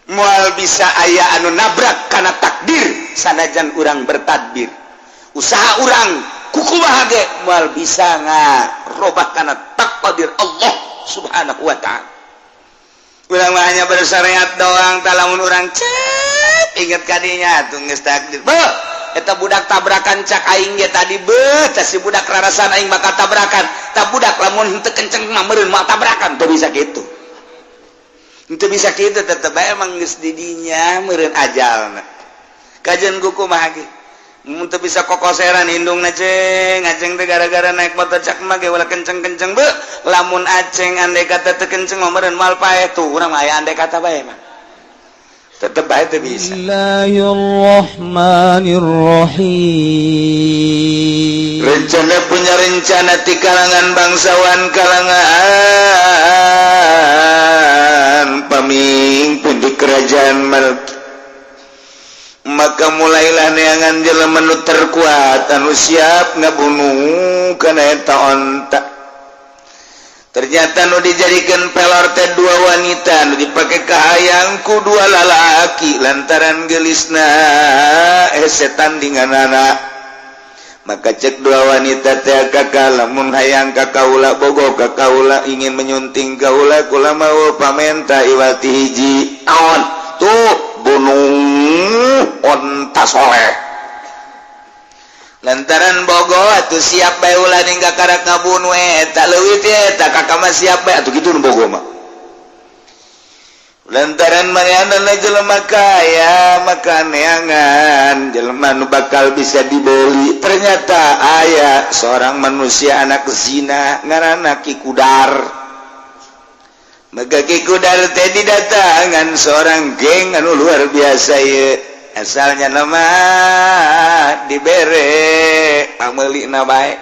Moal bisa aya anu nabrak karena takdir, sanajan urang bertadbir, usaha urang kukumaha ge moal bisa ngarobah karena takdir Allah Subhanahu wa Ta'ala. Urang mah hanya bersyariat doang. Tah, lamun urang cep inget kadinya tuh geus takdir. Beuh, eta budak tabrakan, cak aing ge tadi, beuh, tah si budak rarasan aing bakal tabrakan. Tah budak lamun henteu kenceng mah meureun moal tabrakan. Teu bisa kitu, henteu bisa kitu. Tetep bae emang geus di dinya meureun ajalna. Kajian kumaha ge mun teu bisa kokoseran indungna, ceng aceng teh gara-gara naik motor, cak mah ge ulah kenceng-kenceng. Beuh, lamun aceng andai kata teu kenceng mah meureun moal paeh. Tuh urang mah aya andai kata bae mah tetep bae teu bisa. Bismillahirrahmanirrahim. Rencana punya rencana di kalangan bangsawan, kalangan pamimpin di kerajaan Malki. Maka mulailah neangan jelema nu terkuat anu siap ngabunuh kana eta onta. Ternyata nu dijadikan pelor teh dua wanita, nu dipake kahayang ku dua lalaki lantaran gelisna hese tandinganana. Maka cek dua wanita teh, "Kakak, lamun hayang ka kaula, bogo ka kaula, ingin menyunting kaula, kula mau pamenta iwal ti hiji." "Naon tuh?" "Bunuh onta Soleh." Lantaran bogo atuh siap bae, ulah ningga karak ngabunuh eta leuwih teh eta kakak mah siap bae atuh kitu nu bogo mah. Lantaran manehna jelema kaya, maka neangan jelema nu bakal bisa dibeli. Ternyata aya seorang manusia anak zina ngaranna Ki Kudar. Maka Ki Kudar teh didatangan seorang geng anu luar biasa ye, asalnya nama dibere pameulina bae.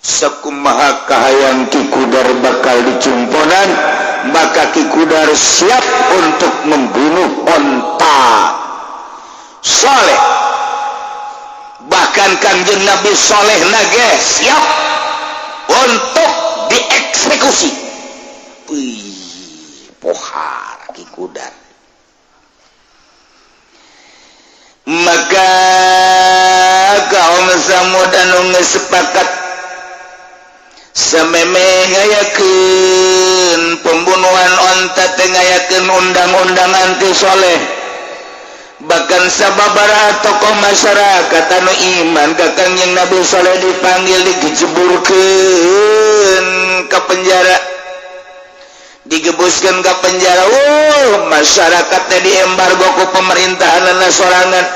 Sakumaha kahayang Ki Kudar bakal dicumponan, maka Ki Kudar siap untuk membunuh onta Soleh. Bahkan Kanjeng Nabi Soleh nage siap untuk dieksekusi. Wih, pohara Ki Kudar. Maka kaum Samud anu geus sepakat samemeh ngayakeun pembunuhan onta teh ngayakeun undang-undang anti Soleh. Bahkan sababaraha tokoh masyarakat anu iman ka Kangjeng Nabi Soleh dipanggil, digejeburkeun ke penjara, digebuskan ke penjara. Wow, masyarakatnya diembargo ku pemerintahan sorangan.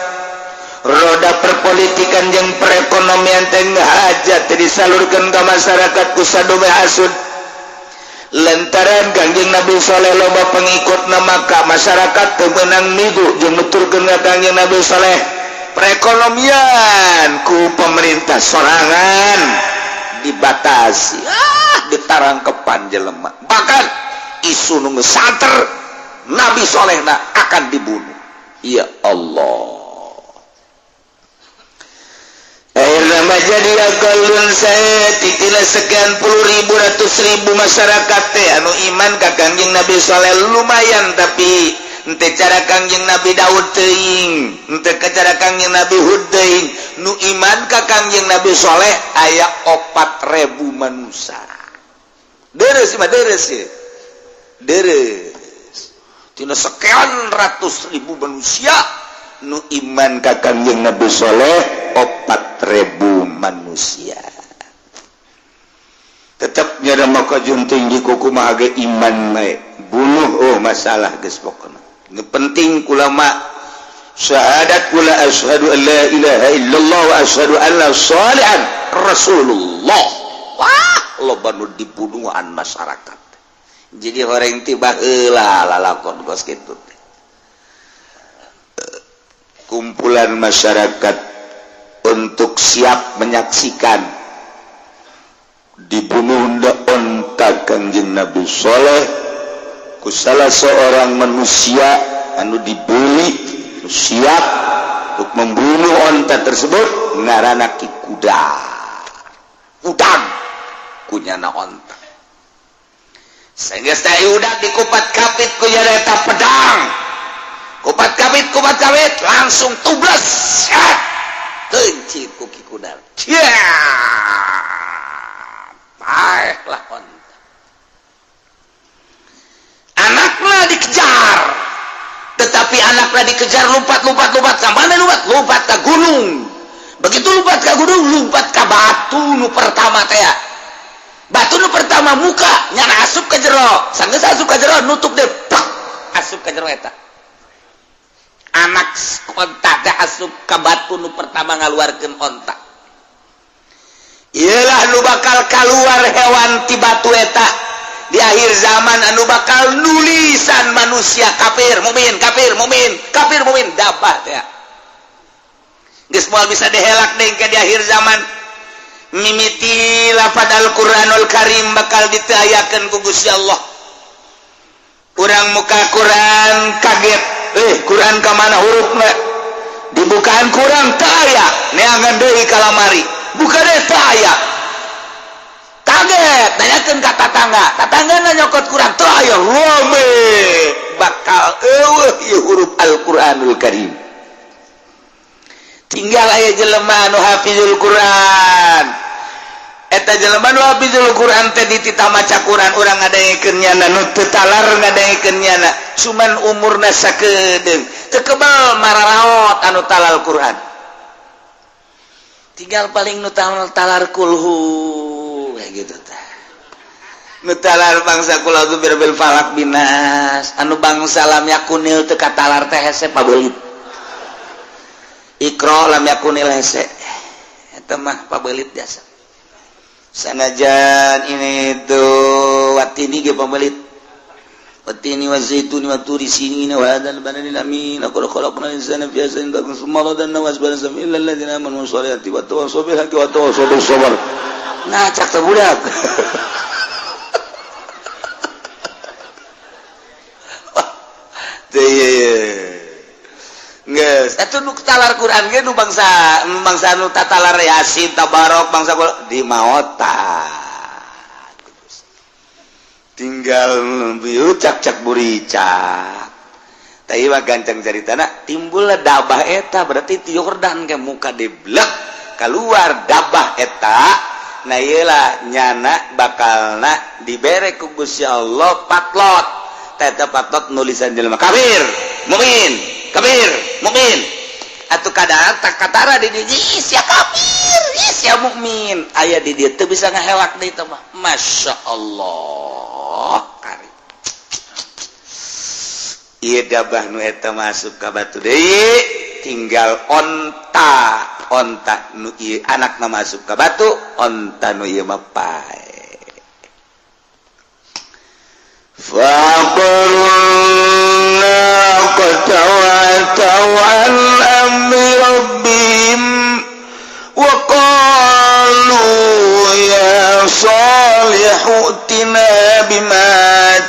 Roda perpolitikan jeung perekonomian teh hajat disalurkan ke masyarakat ku sadome hasud. Lantaran Kangjeng Nabi Soleh loba pengikut, maka masyarakat teu meunang migu jeung nuturkeun ka Kangjeng Nabi Soleh. Perekonomian ku pemerintah sorangan dibatasi, ah, ditarangkepan jelema. Bahkan isu nu santer, Nabi Solehna akan dibunuh. Ya Allah, akhirnya mah jadi akalun saya titina sekian puluh ribu, ratus ribu masyarakat teh anu iman ka Kangjeng Nabi Soleh lumayan, tapi ente cara Kangjeng Nabi Daud teuing, ente ke cara Kangjeng Nabi Hud teuing. Nu iman ka Kangjeng Nabi Soleh aya 4000 manusia. Deres mah deres ya, deres. Tina sekian ratus ribu manusia, nu iman ka Kangjeng Nabi Soleh 4000 manusia. Tetap nyada maka junting di kuku mah iman bae bunuh. Oh, masalah geus pokona. Nu penting kula mah syahadat kula, asyhadu an la ilaha illallah wa asyhadu anna salihan rasulullah. Wah, loba nu dibunuhan masyarakat. Jadi horeng tiba heula lalakon kos kitu teh. Kumpulan masyarakat untuk siap menyaksikan dibunuh onta Kangjeng Nabi Soleh ku salah seorang manusia anu dibeli, siap untuk membunuh onta tersebut, ngaranna Ki Kuda. Udang kunyana onta. Sehingga udah dikupat kapit ku eta pedang. Lompat ka wit langsung tubles, keuncit ku Ki Kudar. Paeh lah onta. Anaknya dikejar, tetapi anaknya dikejar, lompat, lompat, lompat. Ke mana lompat? Lompat ke gunung. Begitu lompat ke gunung, lompat ke batu nu pertama teh. Batu nu pertama muka, nyana asup ke jero. Sanggeus asup ke jero, nutup deh, plak, asup ke jero. Eta anak onta teh asup ke batu nu pertama, ngaluarkeun onta. Iyalah nu bakal keluar hewan ti batu eta di akhir zaman, anu bakal nulisan manusia kafir mukmin, kafir mukmin, kafir mukmin. Dapat ya, geus moal bisa dihelak deui ke di akhir zaman. Mimiti lafad Al-Qur'anul Karim bakal ditayakeun ku Gusti Allah. Urang muka Quran kaget, eh, Quran ka mana hurufna? Dibukaan Quran teu aya. Neangan deui ka lamari, buka deui, teu aya. Kaget, nanyakeun ka tatangga, tatangga nyokot Quran, teu aya. Rame, bakal eueuh ieu huruf Al-Qur'anul Karim. Tinggal aya jelema anu hafizul Quran. Eta jelema nu hafizul Quran teh dititah maca Quran, urang ngadengekeun nyana. Nu teu talar ngadengekeun nyana, cuman umurna sakedeung, teu kebal, mararaot anu talar Quran. Tinggal paling nu talar kulhu kayak gitu tah, nu talar bangsa qul a'udzu birabbil falaq, binnas. Anu bangsa lam yakunil teu katalar teh hese, pabelit. Iqra, lam yakunil hese, eta mah pabelit jasa. Sanajan ini tuh watini ge pabelit. Watini wa zaituni wa turi sinina wa hadzal baladil amin, laqad khalaqnal insana fi ahsani taqwim, tsumma radadnahu asfala safilin illa alladziina amanu washolihati wa tawassaw bil haqqi wa tawassaw bis sabr. Nah, cak teh budak. Teu. Geus, atuh nu talar Quran ge nu bangsa bangsa nu tatalar Yasin, Tabarok, bangsa di maota. Tinggal bieu cak-cak buricak. Tapi mah gancang caritana, timbullah dabah eta, berarti ti Yordan ke muka deblek keluar dabah eta. Nah, iyalah nyana bakalna dibere ku Gusti Allah patlot. Eta patlot nulisan jelema kafir mukmin, kafir mukmin. Atuh kadang tak katara di dieu sia kafir, sia mukmin. Aya di dieu teu bisa ngahelak deui teh mah. Masya Allah, kari ieu dabah nu eta masuk ka batu deui, tinggal onta. Onta nu ieu anakna masuk ka batu, onta nu ieu mah pae. فعقروا الناقة وعتوا عن أمر ربهم وقالوا يا صالح ائتنا بما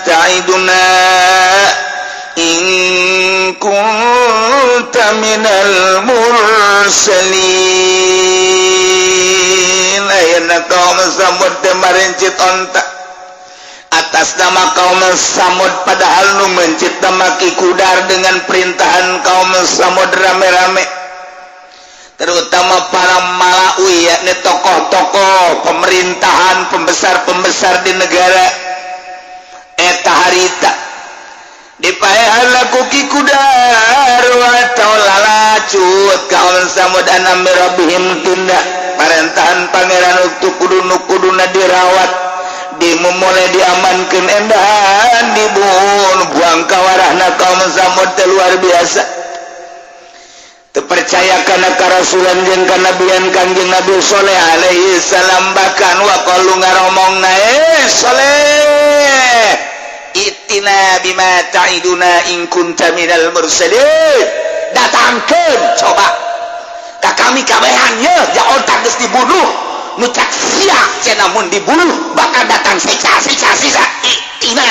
تعدنا إن كنت من المرسلين. Ayeuna kaum Samud teh marencit onta atas nama kaum Samud, padahal nu mencit nama Ki Kudar dengan perintahan kaum Samud rame-rame, terutama para malaui, yakni tokoh-tokoh pemerintahan, pembesar-pembesar di negara eta harita. Dipaehan ku Ki Kudar atau lalacut kaum Samud an amri rabbihim, tindak parentahan pangeran untuk kudu nu kuduna dirawat, dimulai diamankan, endahan dibunuh, buang kawarahna. Kaum Samud teh luar biasa, terpercaya karena karasulan jeung kanabian Kanjeng Nabi Soleh alaihi salam. Bahkan waqalu, ngaromong, eh, Soleh, i'tina bima ta'iduna in kunta minal mursalin. Datangkeun coba ka kami kabehan ye, ja onta geus dibunuh, nu cak sia cenah mun dibunuh bakal datang siksa, siksa, siksa. I'tina,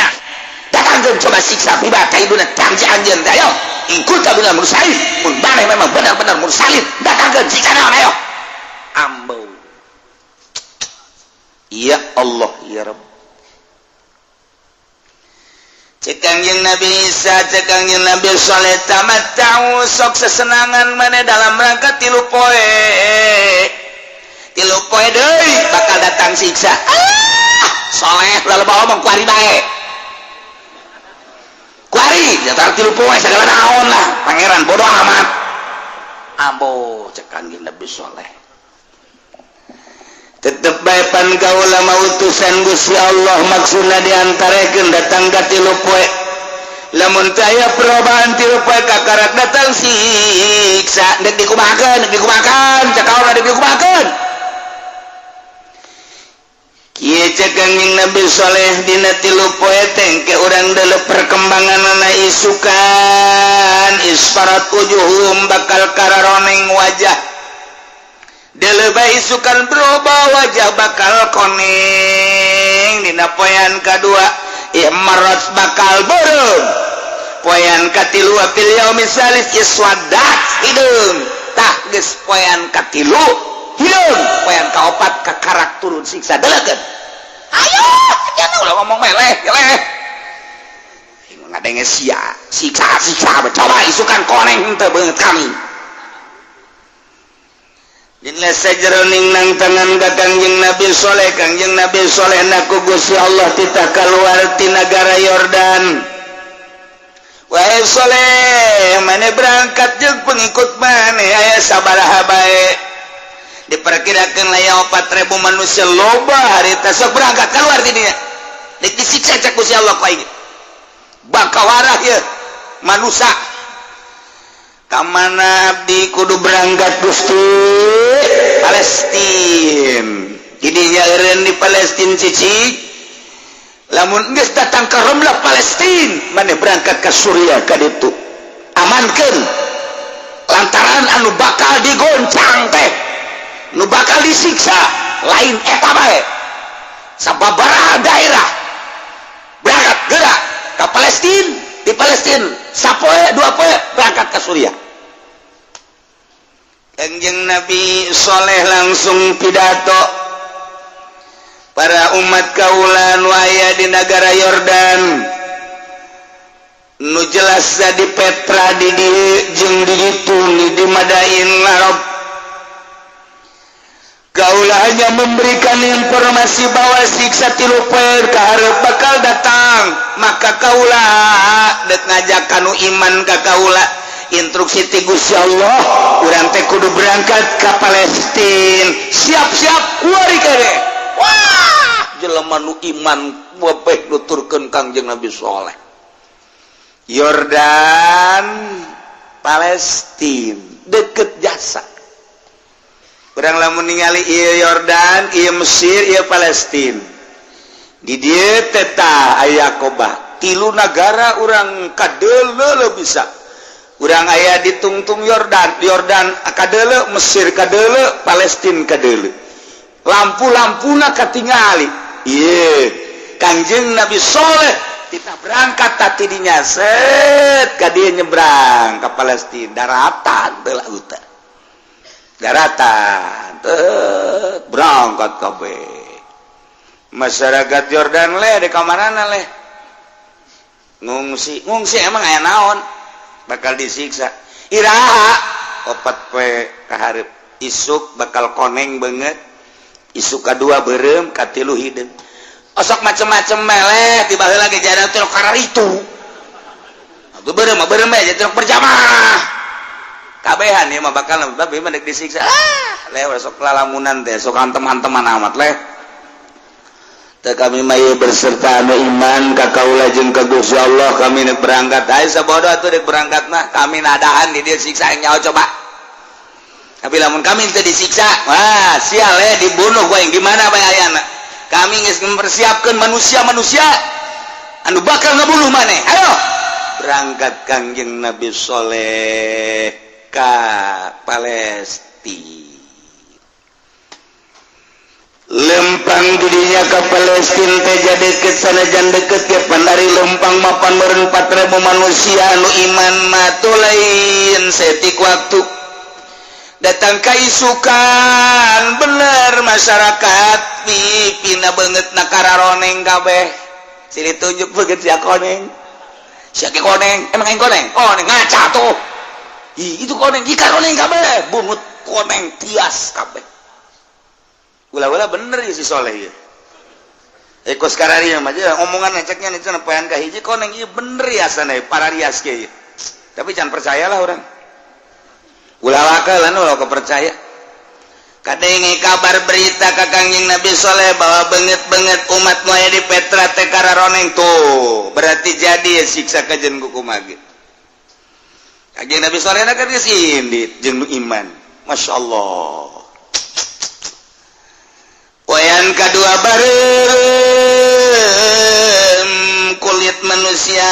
datangkeun coba siksa, bima ta'iduna, janji anjeun. Ayo, in kunta minal mursalin, mun maneh memang benar-benar mursalin, datangkeun siksa naon, ayo. Ambeu, ya Allah, ya Rabb. Cek Kangjeng Nabi Isa, cek Kangjeng Nabi Soleh, tamatta'u, sok sesenangan mana dalam rangka 3 poe, 3 poe deui bakal datang siksa. Ah, Soleh lalu bawa ngomong kuari bae, kuari ya 3 poe segala naon lah, pangeran bodoh amat. Ambo, cek Kangjeng Nabi Soleh, tetep bae pan kaula mah utusan Gusti Allah. Maksudna diantarekeun datang ka 3 poe, lamun teu aya perubahan 3 poe, kakarak datang siksa. Dek dikumahakeun, dek dikumahakeun, cek kaula, dek dikumahakeun? Kieu cek Kangjeng Nabi Soleh, dina 3 poe teh ke urang deuleu perkembanganna, isukan isfarat wujuhum, bakal kararoneng wajah. Deleba isukan berubah wajah, bakal koneng. Dina poean kadua ihmarrat, bakal beureum. Poean katilu, fil yaumi salis iswaddat, hideung. Tah, geus poean katilu hideung, poean kaopat kakarak turun siksa. Delekeun, ayo jangan ulah ngomong meleh meleh, ngadenge sia siksa siksa. Coba isukan koneng teu beungeut kami. Dina sajeroning nang tangan ka Kangjeng Nabi Soleh, Kangjeng Nabi Soleh naku Gusti Allah titah keluar ti nagara Yordan. Wahai Soleh, mana berangkat jeung pengikut mana aya sabaraha bae, diperkirakan aya 4000 manusia, loba harita. Sok berangkat keluar ti dinya, dek disiksa cek Gusti Allah ku aing. Bangkawarah ya manusia. Kamana abdi kudu berangkat, Gusti? Palestin. Jadinya eureun di Palestin cici. Lamun geus datang ke Romlah Palestin, mana berangkat ke Suriah ka ditu, amankeun, lantaran anu bakal digoncang teh, nu bakal disiksa lain eta bae, sababaraha daerah. Berangkat gerak ke Palestin. Di Palestin sapoe 2 poe, berangkat ke Suriah. Kanjeng Nabi Soleh langsung pidato, para umat kaula nu aya di negara Yordan, nu jelas di Petra di dieu jeung di ditu di Madain Arab, kaula hanya memberikan informasi bahwa siksa 3 poe kaharep bakal datang. Maka kaula dek ngajak kanu iman ka kaula, instruksi ti Gusti Allah, urang teh kudu berangkat ke Palestina, siap-siap kuari kene. Wah, jelema nu iman webeh nuturkeun Kangjeng Nabi Soleh. Yordan Palestina deket jasa. Urang lamun ningali ieu Yordan, ieu Mesir, ieu Palestina, di dieu teh tah aya Koba. Tilu nagara urang kadeuleu bisa. Urang aya di tungtung Yordan, Yordan kadeuleu, Mesir kadeuleu, Palestina kadeuleu, lampu-lampuna katingali. Ieu Kangjeng Nabi Soleh kita berangkat tadi dinya, set ka dieu, nyebrang ke Palestina, daratan teu lautan, daratan teu. Berangkat kabeh masyarakat Yordan leh, di kamarana leh, ngungsi ngungsi. Emang aya naon bakal disiksa? Iraha 4 poe kaharep, isuk bakal koneng banget, isuk kedua beureum, katilu hideung. Osok macem-macem meleh tiba lagi jalan teh karar itu atuh beureum mah beureum bae, jadi berjamaah kabehan ieu mah bakal, tapi mah disiksa. Ah leh, sok lalamunan teh sok antem-anteman amat leh. Teu, kami mah ieu berserta anu iman ka kaula jeung ka Gusti Allah, kami nek berangkat. Ayo sabodo atuh dek berangkat mah, kami nadahan di dieu siksa yang nyawa coba. Tapi lamun kami teu disiksa, wah sial eh, dibunuh gua yang gimana bae ayana. Kami geus mempersiapkan manusia-manusia anu bakal ngebunuh maneh. Ayo berangkat Kangjeng Nabi Soleh ka Palestina. Lempang didinya ke Palestina teh deket, sanajan deket ya pan dari lempang mapan meureun 4000 manusia anu iman mah lain setik waktu. Datang ka isukan, bener masyarakat pipina beungeut na kararoneng kabeh, sini tunjuk beungeut sia koneng. Sia ge koneng, emang aing koneng? Koneng ngaca tuh. Ih, itu koneng, ika koneng kabeh, bungut koneng tias kabeh. Ulah-ulah bener ya si Soleh ya. Eko sekarang ya mah omongan ceknya nih cenah poean ka hiji koneng, ieu bener ya sana para rias ke. Tapi jangan percayalah orang. Ulah wakalan ulah kepercaya. Kadenge kabar berita ka Kangjeng Nabi Soleh bahwa beungeut-beungeut umat nu aya di Petra teh kararoneng tuh, berarti jadi ya siksa kajen ku kumaha ge. Kangjeng Nabi Soleh kan geus indit jeung nu iman. Masya Allah. Poean kadua bareureum kulit manusia,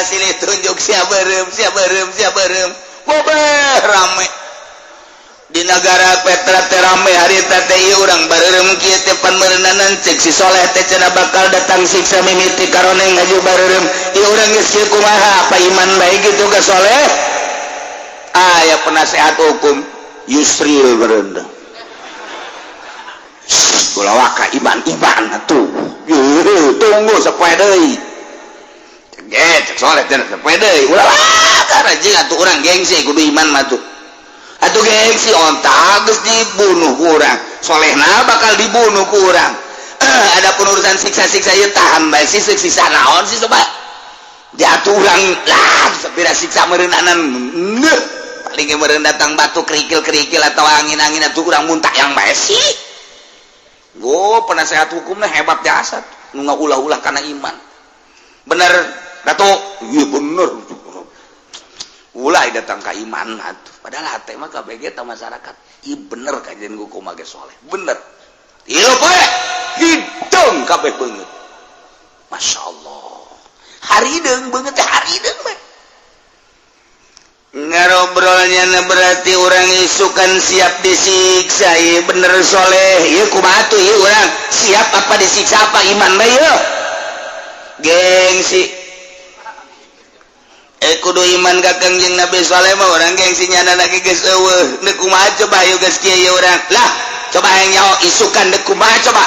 silih tunjuk, sia beureum, sia beureum, sia beureum. Bobeh rame di negara Petra teh, rame harita teh. Ieu urang bareureum kieu teh pan meureunanan cek si Soleh teh cenah bakal datang siksa mimiti karoneng ngaju bareureum. Ieu urang geus kieu kumaha, apa iman bae gitu ka Soleh? Aya penasehat hukum Yusril berenda. Ulah waka iman iman atuh. Tunggu sapoe deui. Cek Soleh teh sapoe deui. Ulah waka jeung atuh urang gengsi, kudu iman mah tuh. Atuh gengsi, onta geus dibunuh ku urang. Solehna bakal dibunuh ku urang. Ada urusan siksa-siksa ieu tahan bae sih, siksa naon sih coba. Jatuh urang lah sapira siksa meureunanan. Neuh, paling ge meureun datang batu kerikil-kerikil atau angin-angin, atuh urang muntah yang bae sih. Go penasehat hukumnya hebat jasa nu ngaulah-ulah karena iman. Bener, Datuk? Iya bener. Ulah datang ka iman atuh. Padahal hate mah KBG ta masyarakat. Iya bener kajian hukum ge soleh. Bener. Iya poe hidung kabeh beungeut. Masya Allah. Harideung beungeut teh, harideung we. Ngarobrolnya berarti orang isukan siap disiksa. Iya bener Soleh, iya kumaha tuh, iya orang siap apa disiksa, apa iman bae ieu? Gengsi, eh kudu iman ka Kangjeng Nabi Soleh mah orang gengsi nyana lagi geus eueuh. Deuk kumaha coba ieu geus kieu ieu urang lah, coba hayang nyaho isukan deuk kumaha coba.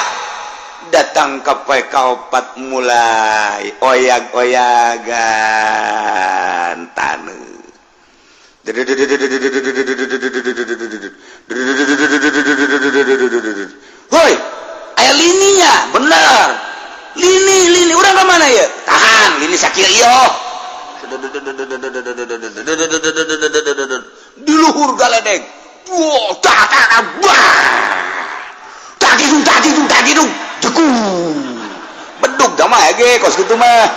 Datang ke poe kaopat mulai oyag-oyagan taneuh. Woi, aya lininya, bener. Lini, lini, urang ke mana ya? Tahan, lini sakit iyo. Di luhur galedeg. Wah, tak tak tak. Tak gitu, tak gitu, tak gitu. Jeku. Bedug dah mah ge kos kitu mah.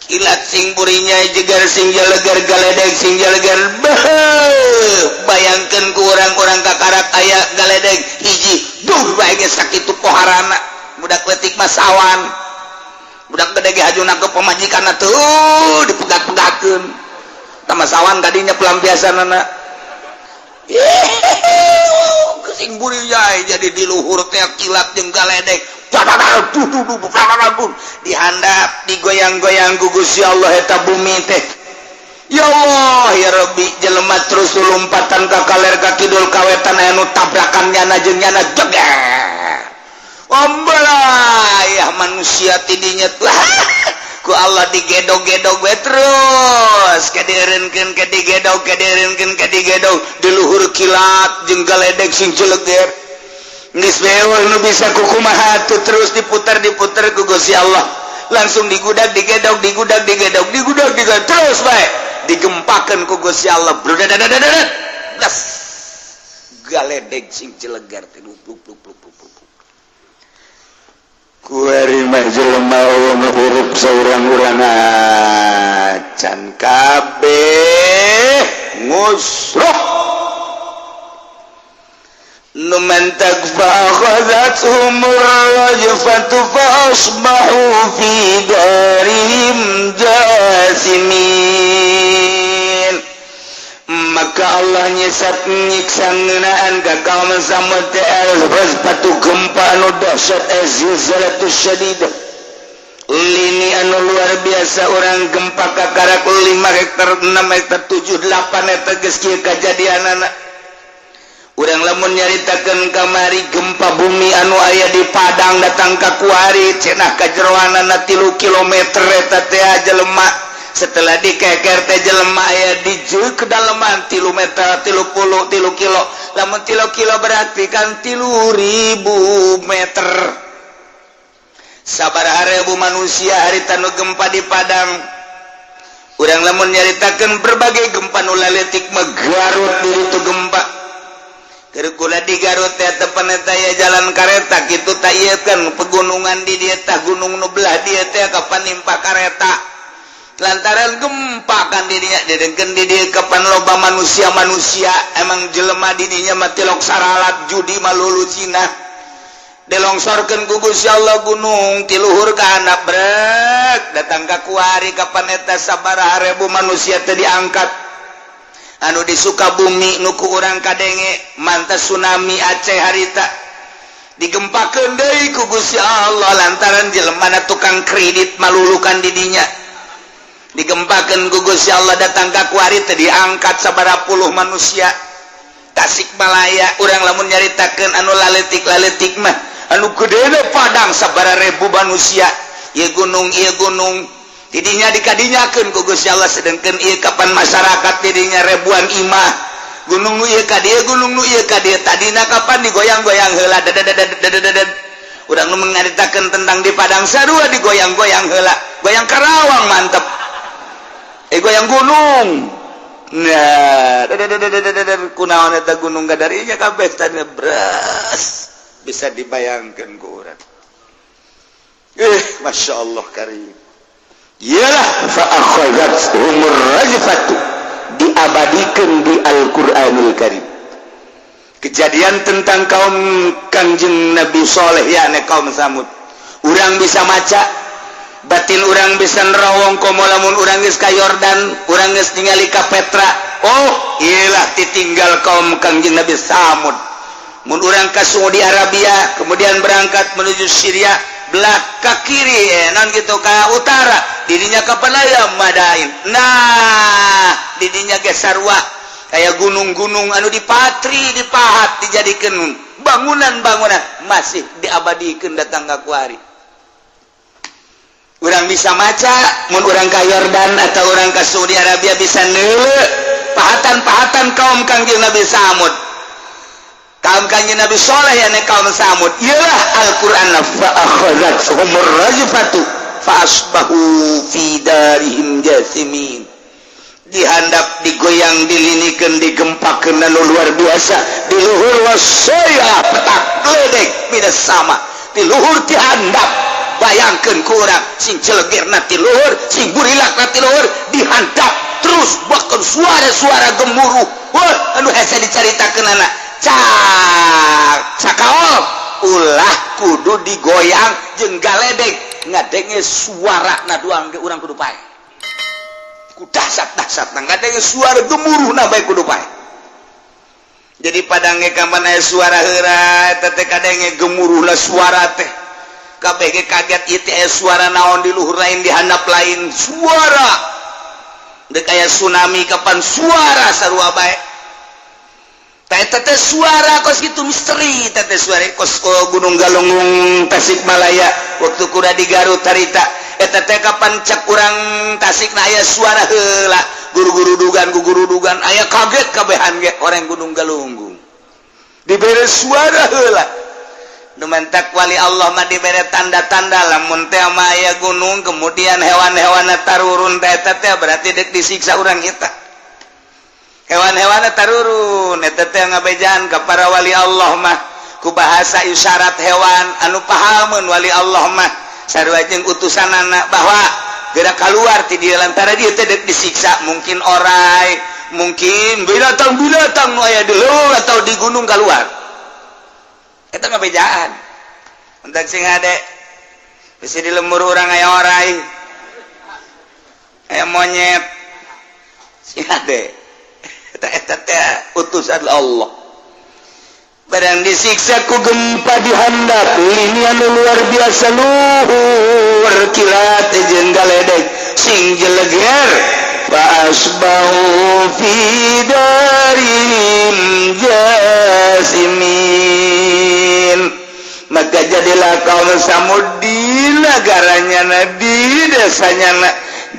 Kilat sing burinya jegar sing jalegar, galedeg sing jalegar. Bayangkan ku orang-orang kakarak aya galedeg hiji duh bae geus sakitu poharana. Budak leutik mah sawan, budak gede ge hajuna ke pamajikanna tuh dipegat-pegatkeun tama sawan kadinya pelampiasanana. Sing burinya jadi di luhur teh kilat jeung galedeg, dihandap digoyang-goyang ku Gusti Allah eta bumi teh. Ya Allah ya Rabbi, jelema terus lompatan ka kaler ka kidul ka wetan, anu tabrakan nyana jeung nyana jeger ombelah manusia tidinya tuh. Ku Allah digedog-gedog we terus kadieureunkeun, kadigedog, kadieureunkeun, kadigedog di luhur kilat jeung galedeg sing jeleger. Geus beul nu bisa kukumaha tuh, terus diputar diputar ku Gusti Allah, langsung digudag digedog, digudag digedog, digudag digedog, terus bae digempakeun ku Gusti Allah. Brudadadadadad, das galedeg sing jelegar teh luk luk luk luk luk. Kuari mah jelema nu hirup saurang-urang acan kabeh ngusruh nu mantak. فأخذتهم الرجفة فأصبحوا في دارهم جاثمين. Maka Allah nyesat nyiksa ngeunaan ka kaum Samud teh al-rajfatu, gempa anu dahsyat, az-zilzalatu syadidah, lini anu luar biasa. Orang gempa kakarak 5 hektar, 6 hektar, 7, 8 hektar geus kieu kajadianana. Urang lamun nyaritakeun kamari gempa bumi anu aya di Padang datang ka kuari, cenah kajeroanana 3 kilometer. Eta teh jelema setelah dikeker teh jelema aya di kedalaman 3 meter, 33 kilo. Lamun 3 kilo berarti kan 3000 meter. Sabaraha ribu manusia harita nu gempa di Padang. Urang lamun nyaritakeun berbagai gempa nu laletik mah, Garut di itu gempa. Kula di Garut teh tepan eta ya jalan kareta kitu tak ieu kan pegunungan di dieu tah, gunung nu belah dieu teh kapan nimpa kareta lantaran gempa kan di dinya. Didengkeun di dieu kapan loba manusia-manusia, emang jelema di dinya mah tilok saralat judi malulu Cina. Dilongsorkeun ku Gusti Allah gunung ti luhur ka handap, brek datang ka kuari. Kapan eta sabaraha ribu manusia teh diangkat. Anu di Sukabumi nu ku urang kadenge mantas tsunami Aceh harita digempakeun deui ku Gusti Allah lantaran jelema tukang kredit malulukan didinya. Digempakeun ku Gusti Allah, datang ka kuari teh diangkat sabaraha puluh manusia. Tasikmalaya, urang lamun nyaritakeun anu laletik-laletik mah, anu gede Padang sabaraha ribu manusia. Ieu gunung, ieu gunung tidinya dikadinyakeun ku Gusti Allah. Sedangkan ieu kapan masyarakat tidinya ribuan imah, gunung nu ieu ka dieu, gunung nu ieu ka dieu, tadina kapan digoyang-goyang heula dadadadadadadad. Urang nu mengaritakeun tentang di Padang sarua digoyang-goyang heula, goyang Karawang mantep, eh, goyang gunung. Nah, dadadadadadad, kunaon eta gunung gadarinya kabeh tadi beras bisa dibayangkan ku urang. Eh, masya Allah karim. Iyalah, fa akhadhathumur rajfatu, diabadikan di Al-Qur'anul Karim kejadian tentang kaum Kangjeng Nabi Soleh, ya kaum Samud. Urang bisa maca, batin urang bisa nerawong, komo lamun urang geus ka Yordan, urang geus ningali ka Petra. Oh, iyalah ditinggal kaum Kangjeng Nabi Samud. Mun urang ka Saudi Arabia, kemudian berangkat menuju Syria, belah ke kiri, eh, non gitu ke utara, didinya kapan aya Madain. Nah, didinya ge sarua kayak gunung-gunung anu dipatri, dipahat, dijadikan bangunan-bangunan, masih diabadikan datang ke kuari. Urang bisa maca mun urang ka Yordan atau urang ke Saudi Arabia, bisa neuleu pahatan-pahatan kaum Kangjeng Nabi Samud, kaum Kangjeng Nabi Soleh, ya kaum Samud. Iyalah Al-Qur'an, fa akhadhathumur rajfatu fa asbahu fi darihim jathimin. Dihandap, digoyang, dilinikan, digempakeun anu luar biasa di luhur, wasaya petak geledek minas sama di luhur, dihandap. Bayangkan kurang sing celegirna ti luhur, sing burilakna ti luhur, dihandap terus, bahkan suara-suara gemuruh. Wah, anu hese dicaritakeun anak cak cakaol ulah kudu digoyang jeung galedek, ngadenge suara na doang ge urang kudu pae ku dahsyat-dahsyat. Nah, ngadenge suara gemuruh na bae kudu pae. Jadi Padang ge kapan aya suara heura eta teh kadenge gemuruh lah suara teh, kabeh ge kaget, ieu teh aya suara naon di luhur lain, di handap lain suara dek aya tsunami. Kapan suara sarua bae teh teh suara kos gitu, misteri teh teh suara kos Gunung Galunggung Tasikmalaya. Waktu kuda di Garut harita eta teh kapan cek urang Tasik na aya suara heula guru-guru dugan, guru dugan aya kaget kabehan ge orang Gunung Galunggung dibere suara heula. Nu mantak wali Allah mah dibere tanda-tanda, lamun teh mah aya gunung kemudian hewan-hewan tarurun teh, eta teh berarti dek disiksa urang. Eta hewan-hewan tarurun eta teh ngabejaan ka para wali Allah mah ku bahasa isyarat hewan anu pahamun. Wali Allah mah sarua jeung utusanana bahwa gerak keluar ti dieu lantaran dia teh dek disiksa, mungkin orai, mungkin binatang-binatang nu aya di leuweung atau di gunung keluar. Eta ngabejaan entak sing ade bisi di lembur urang aya orai, aya monyet, sing ade. Eta eta teh utusan Allah. Barang disiksa ku gempa dihandap lini anu luar biasa luhur, kilat jeung galedek sing jeleger. Fa asbahu fi darihim jasimin. Maka jadilah kaum Samud di negaranya na, di desanya na,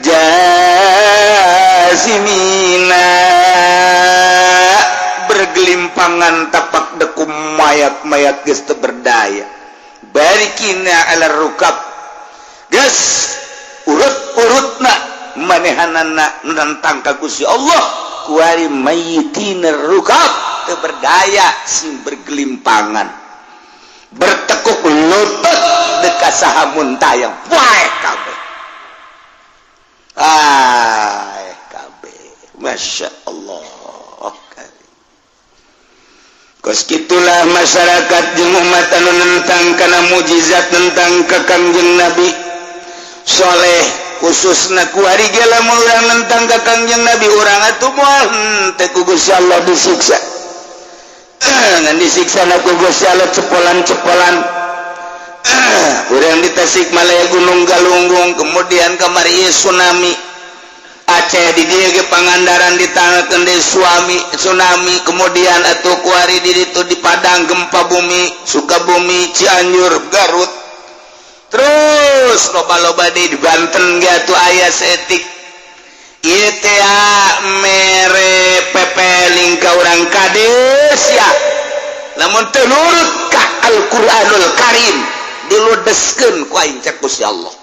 jasimina, bergelimpangan tapak dekum mayat-mayat, geus teu berdaya. Barikina ala rukab, geus urut-urutna manehanana nentang ka Gusti Allah, kuari mayitina rukab, teu berdaya, sing bergelimpangan, bertekuk lutut dekat saha muntayang wae kabeh. Ah, kabeh, Masya Allah. Kos gitulah masyarakat jeung umat anu nentang kana mujizat, tentang ka Kangjeng Nabi Soleh, khususna kuari ge. Lamun urang nentang ka Kangjeng Nabi, urang atuh moal henteu ku Gusti Allah disiksa, ngan disiksa na ku Gusti Allah cepolan-cepolan. Urang di Tasikmalaya Gunung Galunggung, kemudian kamari tsunami Aceh, di dieu ge Pangandaran ditangkeun deui suami tsunami, kemudian atuh kuari di ditu di Padang gempa bumi, Sukabumi, Cianjur, Garut, terus loba-loba di Banten ge atuh aya saeutik. Ieu teh mere pepeling ka urang kades ya, lamun teu nurut ka Al-Qur'anul Karim diludeskeun ku aing, cek Gusti Allah.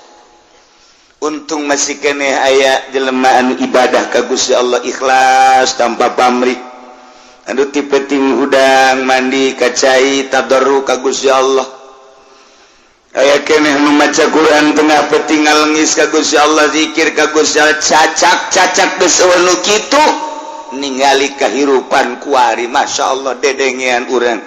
Untung masih keneh aya jelema anu ibadah ka Gusti Allah ikhlas tanpa pamrih, anu ti peuting hudang mandi ka cai tadarru ka Gusti Allah, aya keneh nu maca Quran tengah peuting, ngalengis ka Gusti Allah, zikir ka Gusti Allah. Cacak cacak geus nu kitu ningali kahirupan kuari, Masya Allah, dedengean urang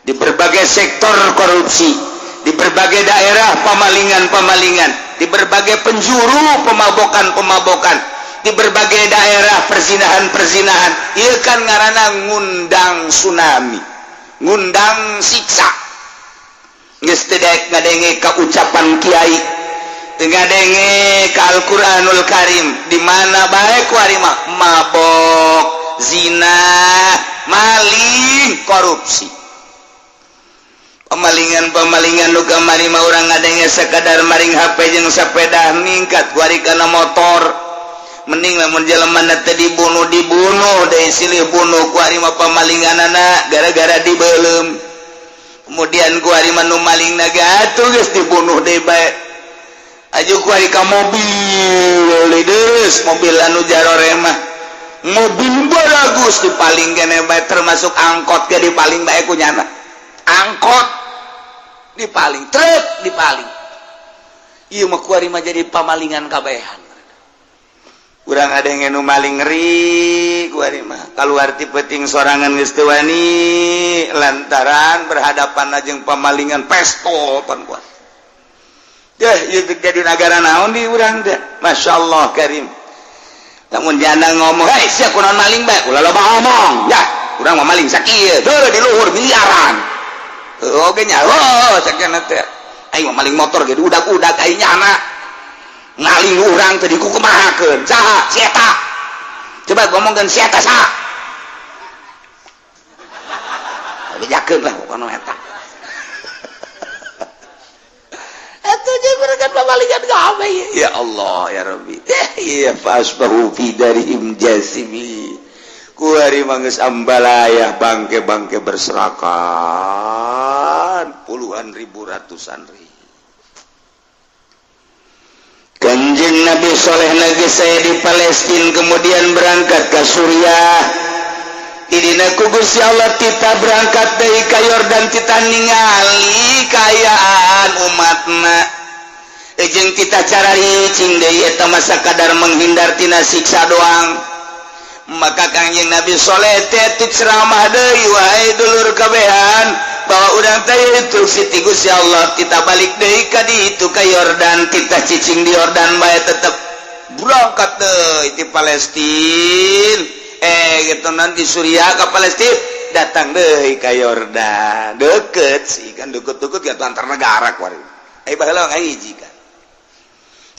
di berbagai sektor korupsi, di berbagai daerah pemalingan-pemalingan, di berbagai penjuru pemabokan-pemabokan, di berbagai daerah perzinahan-perzinahan. Ieu kan ngaranna ngundang tsunami, ngundang siksa. Geus teu daek ngadenge ka ucapan kiai, teu ngadenge ka Al-Qur'anul Karim, di mana bae kuari mah mabok, zina, maling, korupsi, pemalingan pemalingan. Nu kamari mah urang ngadenge sekadar maring HP jeung sepeda, ningkat kuari kana motor. Mending lamun jelema teh dibunuh, dibunuh deui silih bunuh. Kuari mah pemalinganana gara-gara dibeuleum, kemudian kuari mah nu maling naga atuh geus dibunuh deui bae. Aju kuari ka mobil deus, mobil anu jarore mah mobil bagus dipaling kene bae, termasuk angkot ge dipaling bae ku nyana, angkot dipaling, truk dipaling. Ieu mah kuari mah jadi pamalingan kabehan. Urang ada yang nu maling ngeri kuari mah, keluar ti peuting sorangan geus teu wani lantaran berhadapan jeung pamalingan pestol pan kuat. Deh, ieu jadi negara naon di urang teh? Masya Allah Karim. Lamun janda ngomong, "Hei, sia kunaon maling bae?" "Ulah loba ngomong ya, urang mah maling sakieu deuh di luhur miliaran." Oge nya, oh, sakieu teh aing mah maling motor ge udak-udak, aing nyana ngaling urang teh dikukumahakeun. Saha si eta? Coba ngomongkeun si eta saha, bejakeun lah pokona eta. Atuh jeung mereka pamalingan kabeh. Ya Allah ya Rabbi. Iya, fasbahu fi darihim jasimi. Kuari mah geus ambalayah, bangke-bangke berserakan puluhan ribu, ratusan ribu. Kanjeng Nabi Soleh lagi saya di Palestina, kemudian berangkat ke Suriah. Idina ku Gusti Allah kita berangkat dari ka Yordan, kita ningali kaayaan umatna jeung kita cara cing deui eta masa kadar menghindar tina siksa doang. Maka Kangjeng Nabi Soleh teh ceramah deui, "Wahai dulur kabehan, bahwa urang teh instruksi ti Gusti Allah, kita balik deui ka ditu ka Yordan, kita cicing di Yordan bae." Tetep berangkat deui di Palestina, gitu, nanti Suriah ke Palestina, datang deui ka Yordan. Deket sih kan, deket-deket gitu antar negara kuari. Baheula ngahiji kan,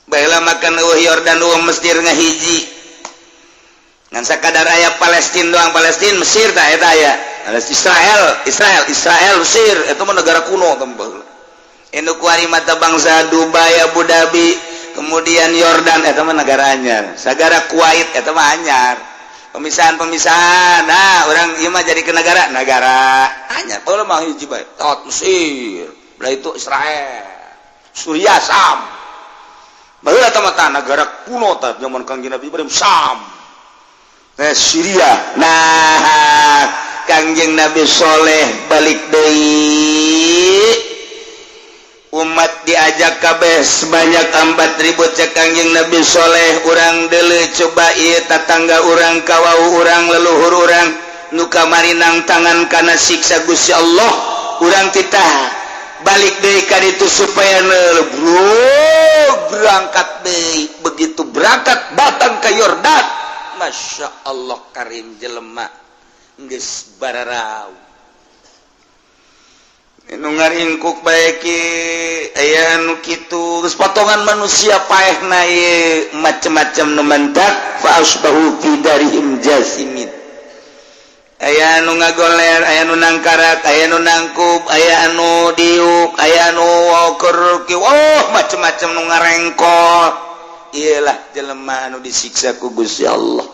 baheula makan eueuh Yordan, eueuh Mesir, ngahiji. Ngan sakadar aya Palestina doang, Palestina, Mesir tah eta aya. Israel, Israel, Israel, Mesir itu mah negara kuno tembel. Induk kuari mata bangsa Dubai, Abu Dhabi, kemudian Yordan eta mah negara anyar. Sagara Kuwait eta mah anyar. Pemisahan-pemisahan. Nah, orang ieu mah jadi ke negara, negara anyar. Baheula mah hiji bae. Tot Mesir, belah itu Israel. Suriah, Sam. Baheula tah mah negara kuno tah zaman Kangjeng Nabi Ibrahim, Sam. Nah, Syria. Nah, Kangjeng Nabi Soleh balik deui, umat diajak kabeh sebanyak 4000. Cek Kangjeng Nabi Soleh, urang deuleu coba ieu tatangga urang, kawau urang, leluhur urang nu kamari nangtangan kana siksa Gusti Allah. Urang titah balik deui ka ditu supaya bro berangkat deui. Begitu berangkat, datang ke Yordan, Masya Allah karim, jelema geus bararau nu ngaringkuk bae ki, aya nu kitu geus potongan manusia paehna ieu, macem-macem nu mendak. Fa asbahu fi darihim jasimin. Aya anu ngagoler, aya nu nangkarak, aya nu nangkub, aya anu diuk, aya anu keur, oh, macem-macem nu ngarengkol. Iyalah jelema anu disiksa ku Gusti Allah.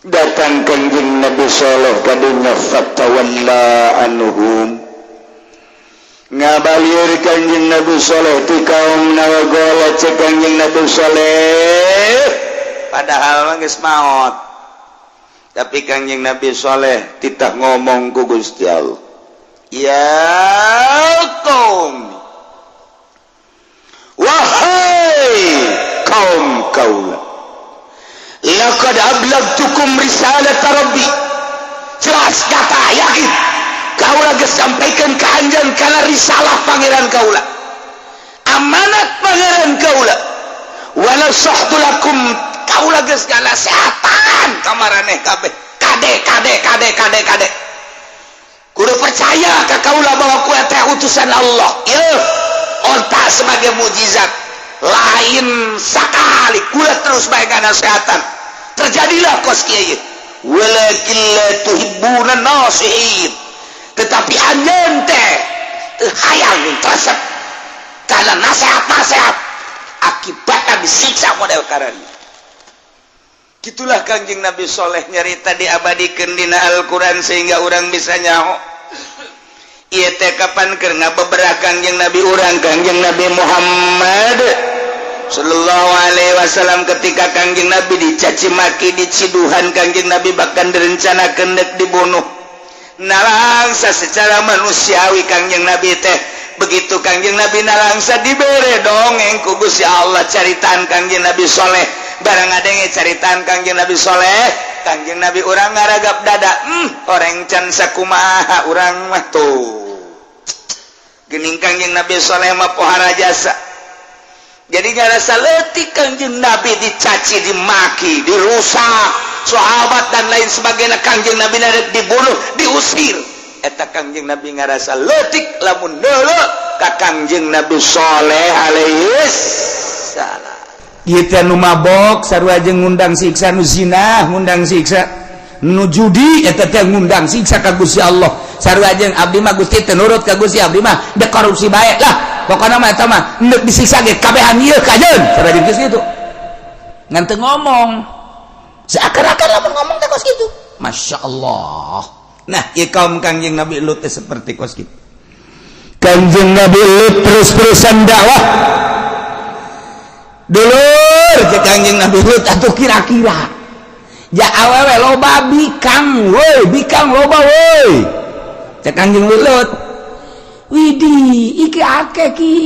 Datang Kanjeng Nabi Saleh kadunya, fatawalla anhum, ngabalir Kanjeng Nabi Saleh ti kaum nawagola. Cek Kanjeng Nabi Saleh, padahal mah geus maot, tapi Kangjeng Nabi Soleh titah ngomong ku Gusti Allah, "Ya qaum, wahai kaum kaula, laqad ablagtukum risalat rabbi." Jelas kata yakin, kaula geus sampaikan ka anjeun kana risalah Pangeran kaula, amanat Pangeran kaula. Wa nasahtu lakum, kaula geus nganasehatan ka maraneh kabeh. Kade, kade, kade, kade, kade, kudu percaya ka kaula bahwa kue teh utusan Allah. Ieu onta sebagai mujizat lain sakali kula terus bae nganasehatan, terjadilah kos kieu. Walakin la tuhibbuna nasihin, tetapi anjeun teh teu hayang resep karena nasihat-nasihat, akibatnya disiksa model karena gitulah. Kangjeng Nabi Soleh nyarita diabadikan dina Al-Quran sehingga orang bisa nyaho ieu teh kapan keur ngabeberah Kangjeng Nabi urang, Kangjeng Nabi Muhammad Sallallahu Alaihi Wasallam. Ketika Kangjeng Nabi dicaci maki, diciduhan, Kangjeng Nabi bahkan direncanakan dek dibunuh, nalangsa secara manusiawi Kangjeng Nabi teh. Begitu Kangjeng Nabi nalangsa, dibere dongeng ku Gusti Allah caritaan Kangjeng Nabi Soleh. Barang adenge caritaan Kangjeng Nabi Soleh, Kangjeng Nabi urang ngaragap dada, orang can sakumaha urang mah." Tuh gening Kangjeng Nabi Soleh mah pohara jasa, jadi ngarasa leutik Kangjeng Nabi dicaci, dimaki, dirusak sahabat dan lain sebagainya. Kangjeng Nabi narek dibunuh, diusir, eta Kangjeng Nabi ngarasa leutik lamun deuleu ka Kangjeng Nabi Soleh alaihi salam. Ieu teh nu mabok sarua jeung ngundang siksa, nu zina ngundang siksa, nu judi eta teh ngundang siksa ka Gusti Allah. Sarua jeung abdi mah, Gusti, teu nurut ka Gusti, abdi mah dek korupsi bae lah, pokokna mah eta mah endek disiksa ge kabehan ieu kajeun. Sarua jeung kitu ngan teu ngomong, seakan-akan lamun ngomong teh kos kitu. Masya Allah. Nah, ieu kaum Kangjeng Nabi Lut teh seperti kos kitu. Kanjeng Nabi Lut terus-terusan dakwah, dulur. Cek Kanjeng Nabi Lut atuh, kira-kira ja awewe loba bikang woi, bikang loba woi. Cek Kanjeng Lut, "Widih, iki akeh ki."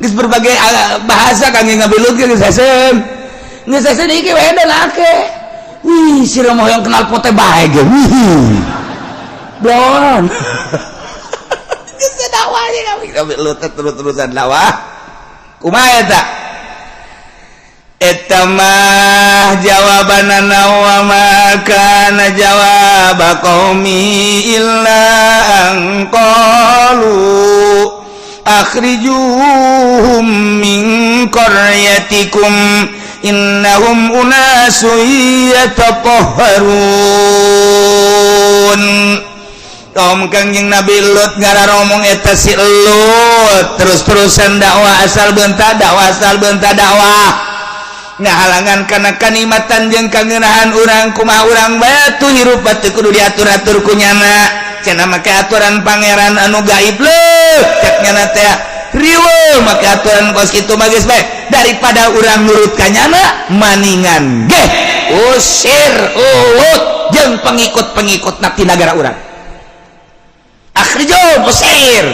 Geus berbagai bahasa Kanjeng Nabi Lut geus hesem, geus hesem, iki wedan akeh. Wih, sira mau yang kenal pote bae ge. Wih. Blon. Geus dakwahnya kami Nabi Lut terus-terusan dakwah. Kumaha eta? Eta mah jawabanana, wa ma kana jawab qaumi illa an qalu akhrijuhum min qaryatikum. Innahum unasun yatatahharun. Kaum Kangjeng Nabi Lut ngararomong eta si Lut terus-terusan dakwah asal beunta dakwah asal beunta dakwah ngahalangan kana kanikmatan jeung kangenahan urang. Kumaha urang batu hirup batu kudu diatur-atur ku nyana cenah, make aturan pangeran anu gaib leuh cek nyana teh. Riweuh make aturan kos kitu mah, geus bae daripada urang nurut ka nyana maningan geh usir Lut jeung pengikut-pengikut ti nagara urang. Akhrijum, usir,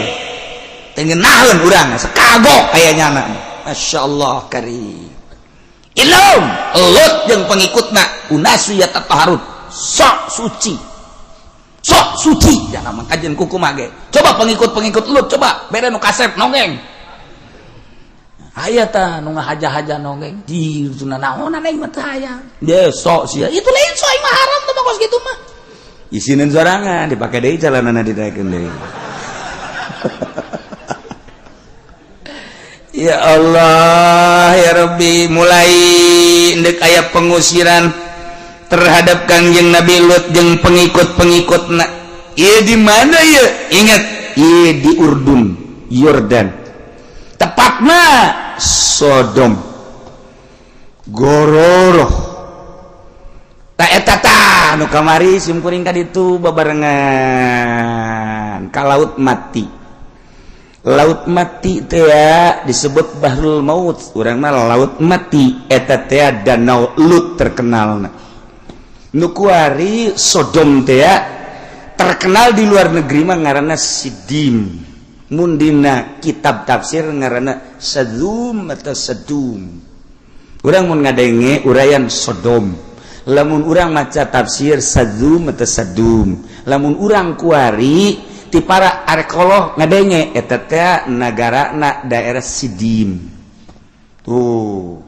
teu ngeunaheun urang sakagok aya nyana. Masya Allah karim. Ilm Lut jeung pengikutna unasu yatatahharun, sok suci, sok suci jangan mangkajen kuku mage. Coba pengikut-pengikut Lut, coba bere nu kasep nongeng aya tah nu ngahaja-haja nongeng di naonan aing mah teu hayang dia sok sia itu lain sok aing mah haram tuh mah kos kitu mah isinin sorangan dipake deui calanana dinaikeun deui. Ya Allah ya Rabbi, mulai ndek aya pengusiran terhadap Kangjeng Nabi Lut jeung pengikut-pengikutna. Ieu di mana ya? Ingat, ieu di Urdun, Yordan, tepatna Sodom Gororoh. Tak eta tah nu kamari sim kuring ka ditu babarengan ka Laut Mati. Laut Mati teh disebut Bahrul Maut, urang mah Laut Mati. Eta teh Danau Lut terkenal. Nu kuari Sodom teh terkenal di luar negeri mah ngaranna Sidim, mun dina kitab tafsir ngaranna Sadum atau Sadum. Urang mun ngadenge uraian Sodom, lamun urang maca tafsir Sadum atau Sadum. Lamun urang kuari ti para arkeolog ngadenge eta teh nagarana daerah Sidim tuh.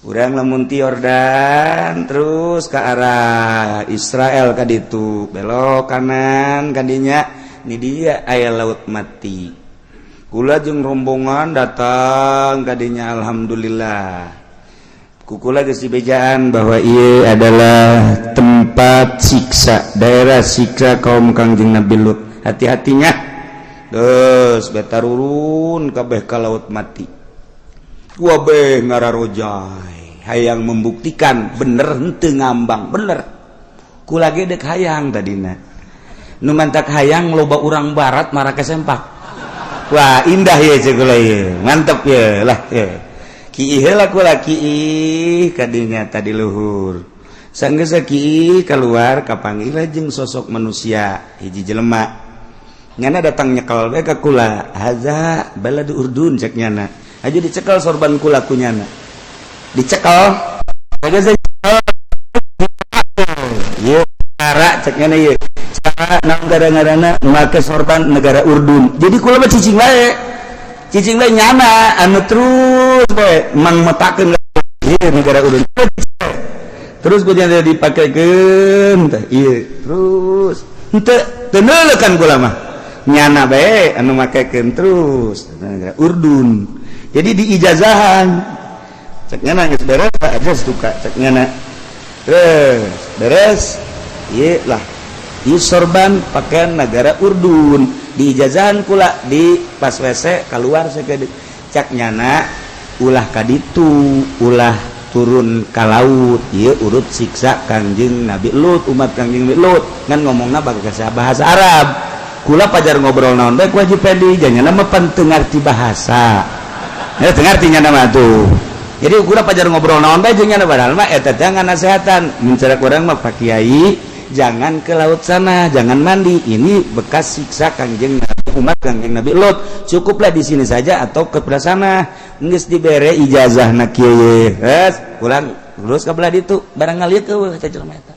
Urang lamun ti Yordan terus ke arah Israel ka ditu belok kanan kadinya, ini dia aya Laut Mati. Kula jeung rombongan datang kadinya, alhamdulillah kukula geus dibejaan bahwa ieu adalah tempat siksa, daerah siksa kaum Kangjeng Nabi Lut, hati-hatinya. Terus beta turun kabeh ka Laut Mati. Wabe ngararojai hayang membuktikan bener henteu ngambang bener. Kula ge dek hayang tadina, nu mantak hayang loba urang barat marake sempak. Wah, indah ya cek kula ieu, mantep ya lah ya. Kiih heula kula kiih kadinya tadi luhur. Sanggeus kiih keluar kapanggih jeung sosok manusia hiji jelema. Nyana datang nyekel bae ka kula, "Haza baladu Urdun," cek nyana. Aja dicekel sorban kula ku nyana. Dicekel. Ieu cara cek nyana ieu. Cara negara-ngarana make sorban negara Urdun. Jadi kula mah cicing bae. Cicing bae nyana anu terus bae mangmetakeun ieu negara Urdun. Terus ku nyana dipakekeun teh ieu terus. Henteu teu neuleukan kula mah. Nyana bae anu makekeun terus negara Urdun. Jadi diijazahan. Cek nyana geus beres aja suka cek nyana. Terus beres ieu lah. Ieu sorban pakaian negara Urdun diijazahan kula di pas WC keluar sakedeuk. Cak nyana ulah kaditu, ulah turun ka laut, ieu urut siksa Kangjeng Nabi Lut, umat Kangjeng Nabi Lut. Ngan ngomongna bahasa bahasa Arab. Kula pajar ngobrol naon bae ku Haji Pendi, janyana mah pan teu ngarti bahasa. Ya teu ngarti nyana mah tuh. Jadi kula pajar ngobrol naon bae jeung nyana, padahal mah eta teh nganasehatan. Mun cara urang mah, Pak Kiai, jangan ke laut sana, jangan mandi. Ini bekas siksa Kangjeng Nabi, umat Kangjeng Nabi Lut. Cukuplah di sini saja atau ke belah sana. Geus dibere ijazah na kieu. Geus, pulang terus ke belah ditu, barang ngalieu ke teh jelema eta.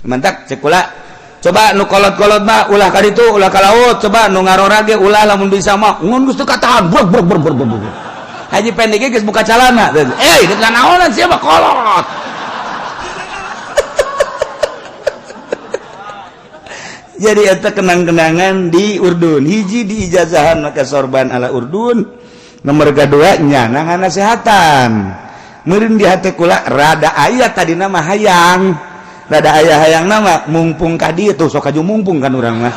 Mantak cek kula, coba nu kolot-kolot mah ulah ka ditu, ulah ka laut, coba nu ngarora ge ulah lamun bisa mah. Ngun geus teu katahan. Brok brok brok brok brok. Haji Pendek geus buka calana. Eh, deuk naonan sia mah kolot. Jadi eta kenang-kenangan di Urdun. Hiji di ijazahan maka sorban ala Urdun. Nomor kedua nyana nganasehatan. Meureun di hate kula rada aya tadi nama hayang, rada aya hayang nama mumpung ka dieu tuh, sok aju mumpung kan urang mah.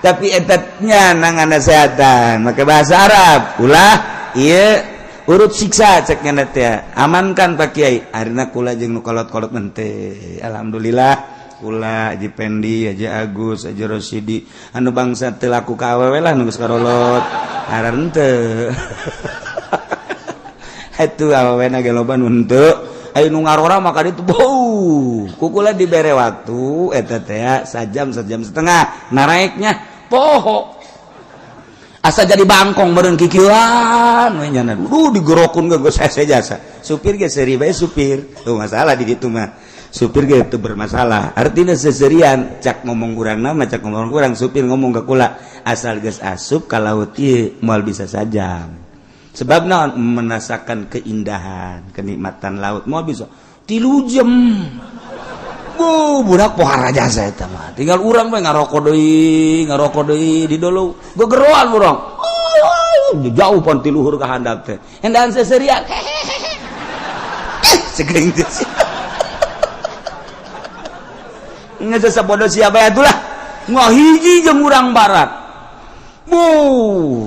Tapi etatnya nangan nasehatan make bahasa Arab, ulah ieu urut siksa cek nya teh, amankan Pak Kiai. Arina kula jeung nu kolot-kolot mente, alhamdulillah kula Haji Pendi, Haji Agus, Haji Rosidi anu bangsa teu laku ka awewe lah, nu geus karolot aran teu atuh awewe na ge loba nu henteu. Aya nu ngarora maka ditu bau kukula dibere waktu eta teh sajam, sajam setengah naraeknya poho asa jadi bangkong meureun kikieuan we nyana. Duh, digerokun ge geus hese jasa supir ge seuri bae. Supir tuh masalah di ditu mah, supir ge teu bermasalah, artinya seserian cak ngomong urang nama, cak ngomong urang supir ngomong ke kula, asal geus asup ka laut ieu moal bisa sajam, sebab naon, menasakan keindahan kenikmatan laut moal bisa 3 jam. Bu, budak pohara jasa eta mah. Tinggal urang we ngarokok deui, ngarokok deui di dulu. Gegeroan urang. Jauh pon ti luhur ka handap teh. Endahan seserian. Segeng teh. Nggak sabodo siapa ya itulah. Ngahiji jeung urang barat. Bu,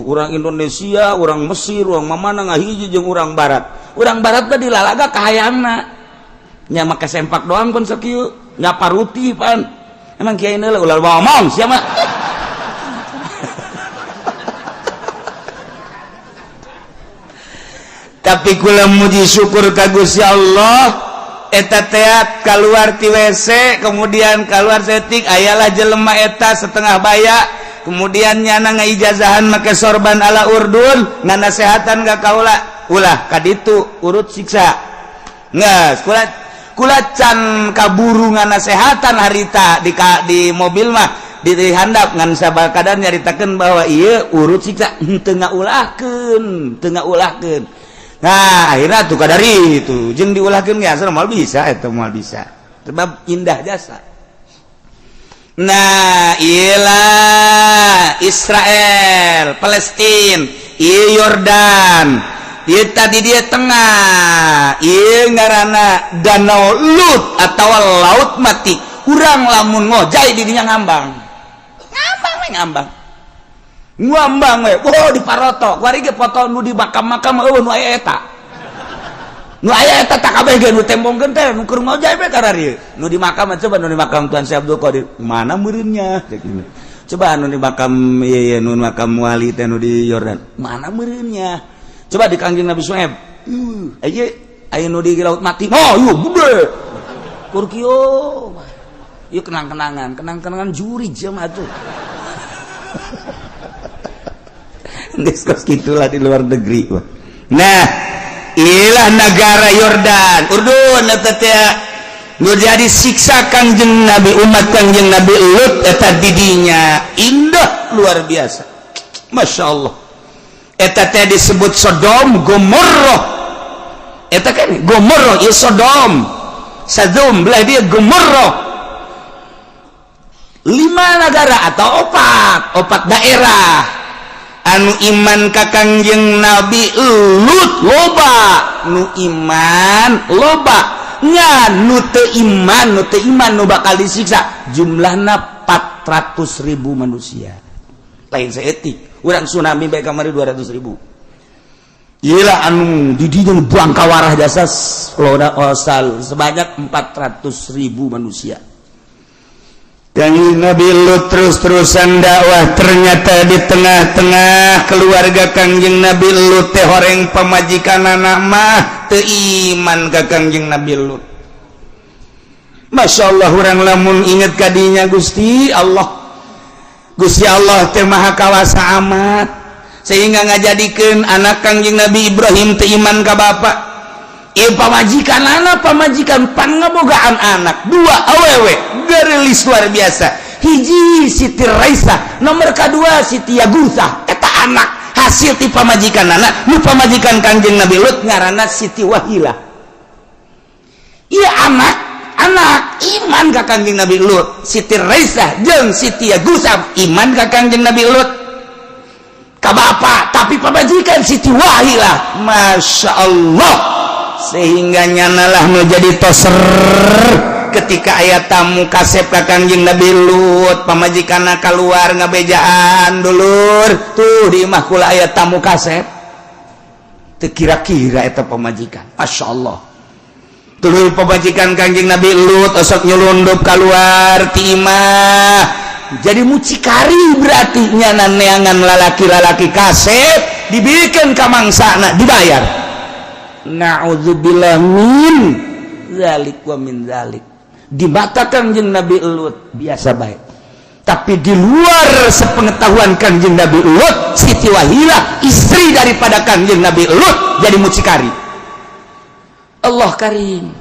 urang Indonesia, urang Mesir, urang mamana ngahiji jeung urang barat. Urang barat teh dilalaga kahayangna. Nya make sempak doang pun sakieu, nyapa ruti pan. Emang kiai ini ulah ngomong siapa? Tapi kula muji syukur ka Gusti Allah, eta teat keluar ti WC, kemudian keluar setik ayalah jelema eta setengah baya, kemudian nyana ngaijazahan make sorban ala Urdun, nganasehatan ka kaula, ulah kaditu urut siksa. Nges kula kula can kaburu nganasehatan harita di mobil mah di handap, ngan sabakadar nyaritakeun bahwa ieu urut siksa teu ngaulahkeun, teu ngaulahkeun. Nah, akhirnya tuh kadari itu jeung diulahkeun ge asal moal bisa eta, moal bisa sebab indah jasa. Nah, iyalah Israel, Palestina, ieu Yordan, ieu tadi dia tengah, ieu ngaranna Danau Lut atau Laut Mati. Urang lamun ngojay di dinya ngambang. Ngambang we, ngambang. Ngambang we, oh di paroto, kuari ge foto nu di makam-makam eueuh nu aya eta. Nu aya eta tak kabeh ge nu tembongkeun teh nu keur ngojay we kararieu. Nu di makam coba nu di makam Tuan Syekh Abdul Qadir, mana meureunnya? Coba nu di makam ieu nu makam wali teh nu di Yordan, mana meureunnya? Coba di Kangjeng Nabi Suhaib. Aya aya nu di Laut Mati. Oh, ieu gede. Kur kieu. Ieu kenang-kenangan, kenang-kenangan juri jam atuh. Geus kos kitulah di luar negeri. Nah, ilah negara Yordan, Urdun eta teh nu jadi siksa Kangjeng Nabi, umat Kangjeng Nabi Lut eta didinya indah luar biasa. Masya Allah. Eta teh disebut Sodom Gomorrah. Eta kan Gomorrah ieu Sodom. Sadum belah dia Gomorrah. 5 negara atau opat daerah anu iman ka Kangjeng Nabi Lut loba, nu iman loba, nya nu teu iman, nu teu iman nu bakal disiksa jumlahna 400.000 manusia. Lain saeutik, urang tsunami bae kamari 200.000. Iyalah anu di dinya buang kawarah jasa loda osal sebanyak 400.000 manusia. Kangjeng Nabi Lut terus-terusan dakwah, ternyata di tengah-tengah keluarga Kangjeng Nabi Lut teh horeng pamajikan anak mah teu iman ka Kangjeng Nabi Lut. Masya Allah, urang lamun inget kadinya Gusti Allah, Gusti Allah teh maha kawasa amat sehingga ngajadikeun anak Kangjeng Nabi Ibrahim teu iman ka bapa. Ieu pamajikan anak, pamajikan pangabogaan anak dua awewe gerilis luar biasa. Hiji Siti Raisa, nomor kedua Siti Yagusa. Eta anak hasil ti pamajikan anak nu pamajikan Kangjeng Nabi Lut ngaranna Siti Wahilah. Ieu anak anak iman ka Kangjeng Nabi Lut. Siti Raisa jeung Siti Yagusa iman ka Kangjeng Nabi Lut. Ka bapak, tapi pamajikan Siti Wahilah, Masya Allah, sehingga nyanalah menjadi toser ketika aya tamu kasep ka Kangjeng Nabi Lut. Pamajikanna keluar ngabejaan, "Dulur, tuh di imah kula aya tamu kasep." Teu kira-kira eta pamajikan, Masya Allah. Dulur, pamajikan Kangjeng Nabi Lut osok nyelundup keluar ti imah jadi mucikari. Berarti nyana neangan lalaki-lalaki kasep, dibikin ka mangsana, dibayar. Na'udzubillah min zalik wa min zalik. Di mata Kangjeng Nabi Lut biasa baik, tapi di luar sepengetahuan Kangjeng Nabi Lut, Siti Wahilah, istri daripada Kangjeng Nabi Lut, jadi mucikari. Allah Karim.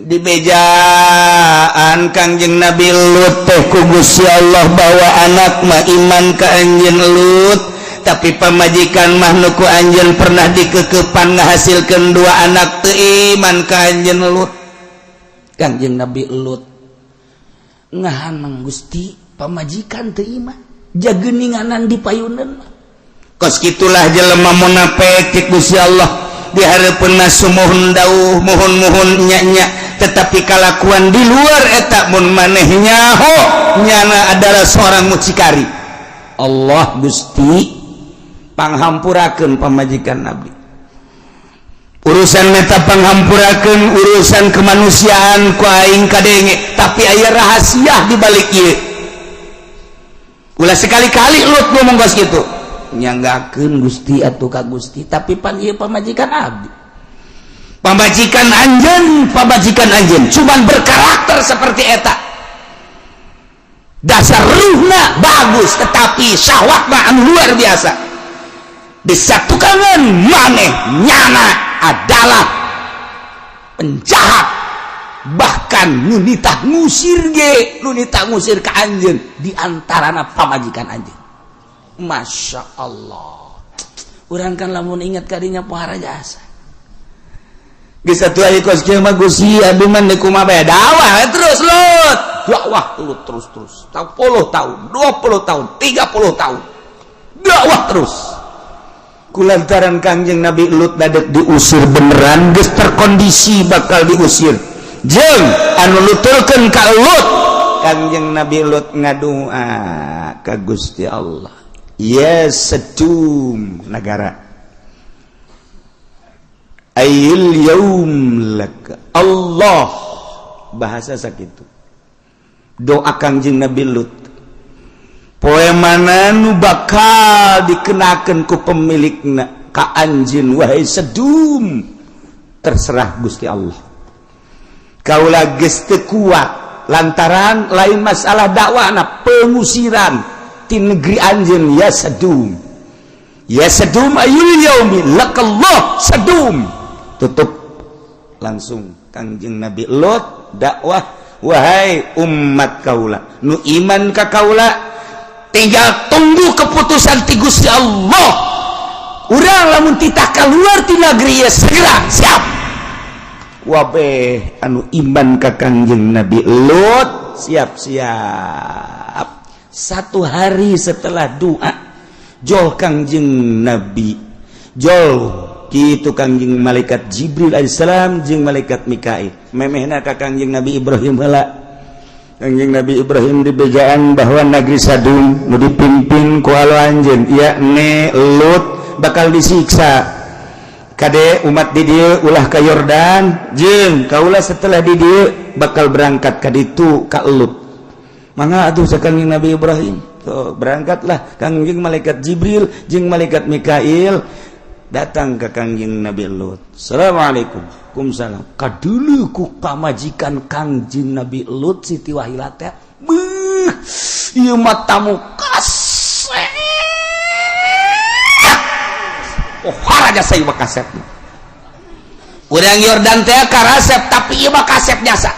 Di bejaan Kangjeng Nabi Lut teh ku Gusti Allah bahwa anak mah iman ka anjeun Lut, tapi pamajikan mah nu ku anjeun pernah dikekepan ngahasilkeun dua anak teu iman ka anjeun Lut. Kangjeng Nabi Lut ngahanang, "Gusti, pamajikan teu iman, jageninganan di payunan." Kos kitulah jelema munafik. Cek Gusti Allah, di hareupeun sumuhun dauh, muhun-muhun nya-nya, tetapi kalakuan di luar eta mun maneh nyaho nyana adalah seorang mucikari. Allah, Gusti, panghampurakeun pamajikan Nabi. Urusan meta panghampurakeun, urusan kemanusiaan ku aing kadenge, tapi aya rahasia di balik ieu. Ulah sekali-kali Lut ngomong kos kitu. Nyanggakeun Gusti atuh ka Gusti, tapi pan ieu pamajikan abdi, pamajikan anjeun, pamajikan anjeun cuman berkarakter seperti eta. Dasar ruhna bagus, tetapi syahwat mah anu luar biasa. Disatukan maneh nyana adalah penjahat, bahkan nu nitah ngusir ge, nu nitah ngusir ke anjeun di antarana pamajikan anjeun. Masya Allah, urang kan lamun ingat kadinya pohara jasa. Geus atuh aya kos kieu mah, Gusti, abdi mah deuk kumaha bae. Dakwah terus Lut, dakwah Lut terus terus 10 tahun, 20 tahun, 30 tahun, dakwah terus. Kulantaran Kangjeng Nabi Lut dadek diusir beneran, geus terkondisi bakal diusir jeung anu nuturkeun ka Lut, Kangjeng Nabi Lut ngadua ka Gusti Allah, "Ya Sedum negara, ayil yaum laka Allah." Bahasa sakitu doa Kangjeng Nabi Lut. Poe mana nu bakal dikenakan ku pemilikna ka anjeun, wahai Sedum, terserah Gusti Allah. Kaula geus teu kuat lantaran lain masalah dakwah, pengusiran ti negeri anjeun. Ya Sedum, ya Sedum, ayul yaumi lakallah Sedum. Tutup langsung Kangjeng Nabi Lot dakwah, "Wahai umat kaula nu iman ka kaula, tinggal tunggu keputusan ti Gusti Allah. Urang lamun titah keluar ti negeri ya segera siap." Wabeh anu iman ka Kangjeng Nabi Lut siap-siap. Satu hari setelah doa jol Kangjeng Nabi, jol kitu Kangjeng malaikat Jibril alaihissalam jeung malaikat Mikail memehna ka Kangjeng Nabi Ibrahim heula. Kangjeng Nabi Ibrahim dibejaan bahwa negeri Sadum nu dipimpin ku alo anjeun, yakni Lut, bakal disiksa. Kade umat di dieu ulah ka Yordan, jeung kaula setelah di dieu bakal berangkat ka ditu ka Lut. Mangga atuh, cek Kangjeng Nabi Ibrahim. Tuh, berangkatlah Kangjeng malaikat Jibril jeung malaikat Mikail datang ke Kangjeng Nabi Lut. "Assalamualaikum." "Waalaikumsalam." Kadulu ku pamajikan Kangjeng Nabi Lut, Siti Wahilah teh, "Beuh, ieu mah tamu kasep." Oh, haraja saya mah kasep. Urang Yordan teh karasep, tapi ieu mah kasep jasa.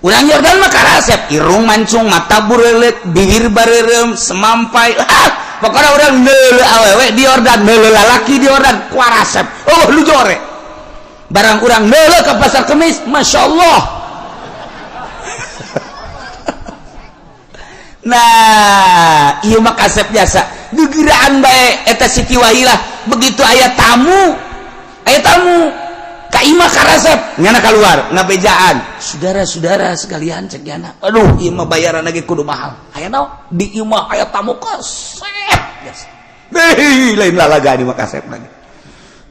Urang Yordan mah karasep, irung mancung, mata bureuleuk, bibir bareureum, semampai. Ah, pokoknya urang neuleu awewe di Yordan, neuleu lalaki di Yordan, kuarasep. Oh, lu jore. Barang urang neuleu ke Pasar Kemis, Masya Allah. Nah, ieu mah kasep jasa. Gegeraan bae eta Siti Wahilah. Begitu aya tamu, aya tamu ka imah karasep, nyana keluar ngabejaan, "Saudara-saudara sekalian," cek nyana, "aduh, ieu mah bayaran lagi kudu mahal. Aya naon di imah? Aya tamu kasep." Hei, lain lalaga di mah kasep lagi.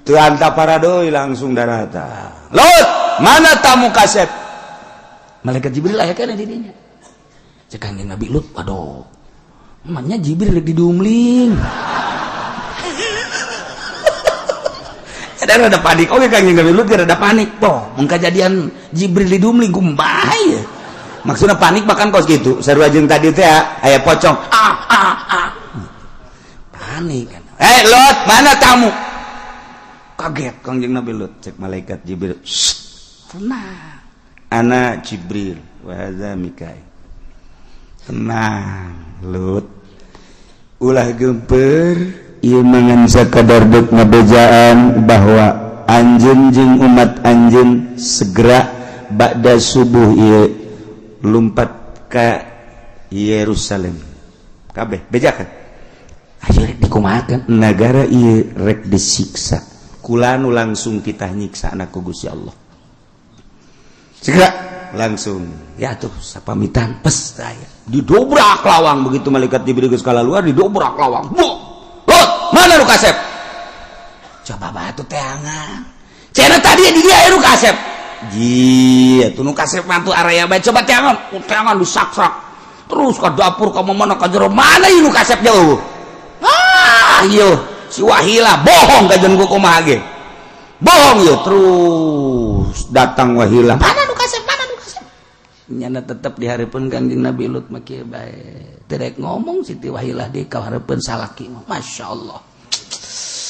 Tuh anta paradoi langsung darata. "Lot, mana tamu kasep?" Malaikat Jibril aya kan di dinya. Cek Kangjeng Nabi Lut, "Waduh. Emangnya Jibril lagi didumling." Ada rada panik. Oke, Kangjeng Nabi Lut rada panik. Toh, mun kejadian Jibril didumling kumaha ya? Maksudnya panik bahkan kos gitu. Sarua jeung tadi teh aya pocong. Ah ah ah. Panik kan. "Eh, Lot, mana tamu?" Kaget Kangjeng Nabi Lut. Cek malaikat Jibril, "Tenang. Ana Jibril wa hadza Mikail. Tenang, Lut. Ulah gemper, ieu mangan sakadar dek ngabejaan bahwa anjeun jeung umat anjeun segera ba'da subuh ieu lumpat ka Yerusalem. Kabeh bejakan. Ayo rek dikumahakeun nagara ieu rek disiksa. Kulanu langsung kita nyiksa anak ku Gusti Allah. Segera langsung ya tuh sapamitan pes saya didobrak lawang. Begitu malaikat diberi ke skala luar, didobrak lawang. Bu, Lot, mana nu kasep? Coba batu teangan cenah tadi di dia nu kasep. Ji, tuh nu kasep mantu area bae, coba teangan, teangan disaksak terus ke dapur, ke mana, ke jero, mana ieu nu kasep jauh? Ah, ieu si Wahilah bohong kajen ku kumaha ge. Bohong ieu. Terus datang Wahilah, mana nu kasep, mana nu kasep? Nyana tetep dihareupeun Kangjeng Nabi Lut mah kieu bae. Teu rek ngomong Siti Wahilah di ka hareupeun salaki mah. Masya Allah.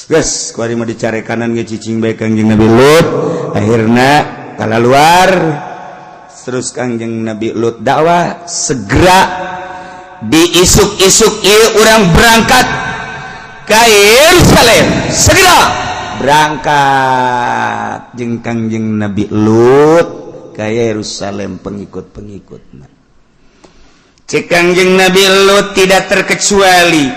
Geus, kuari mah dicarekanan ge cicing bae Kangjeng Nabi Lut. Akhirna kalaluar terus Kangjeng Nabi Lut dakwah, segera diisuk-isuk ieu urang berangkat ke Yerusalem. Segera berangkat jeung Kangjeng Nabi Lut ke Yerusalem pengikut-pengikutna. Cek Kangjeng Nabi Lut, tidak terkecuali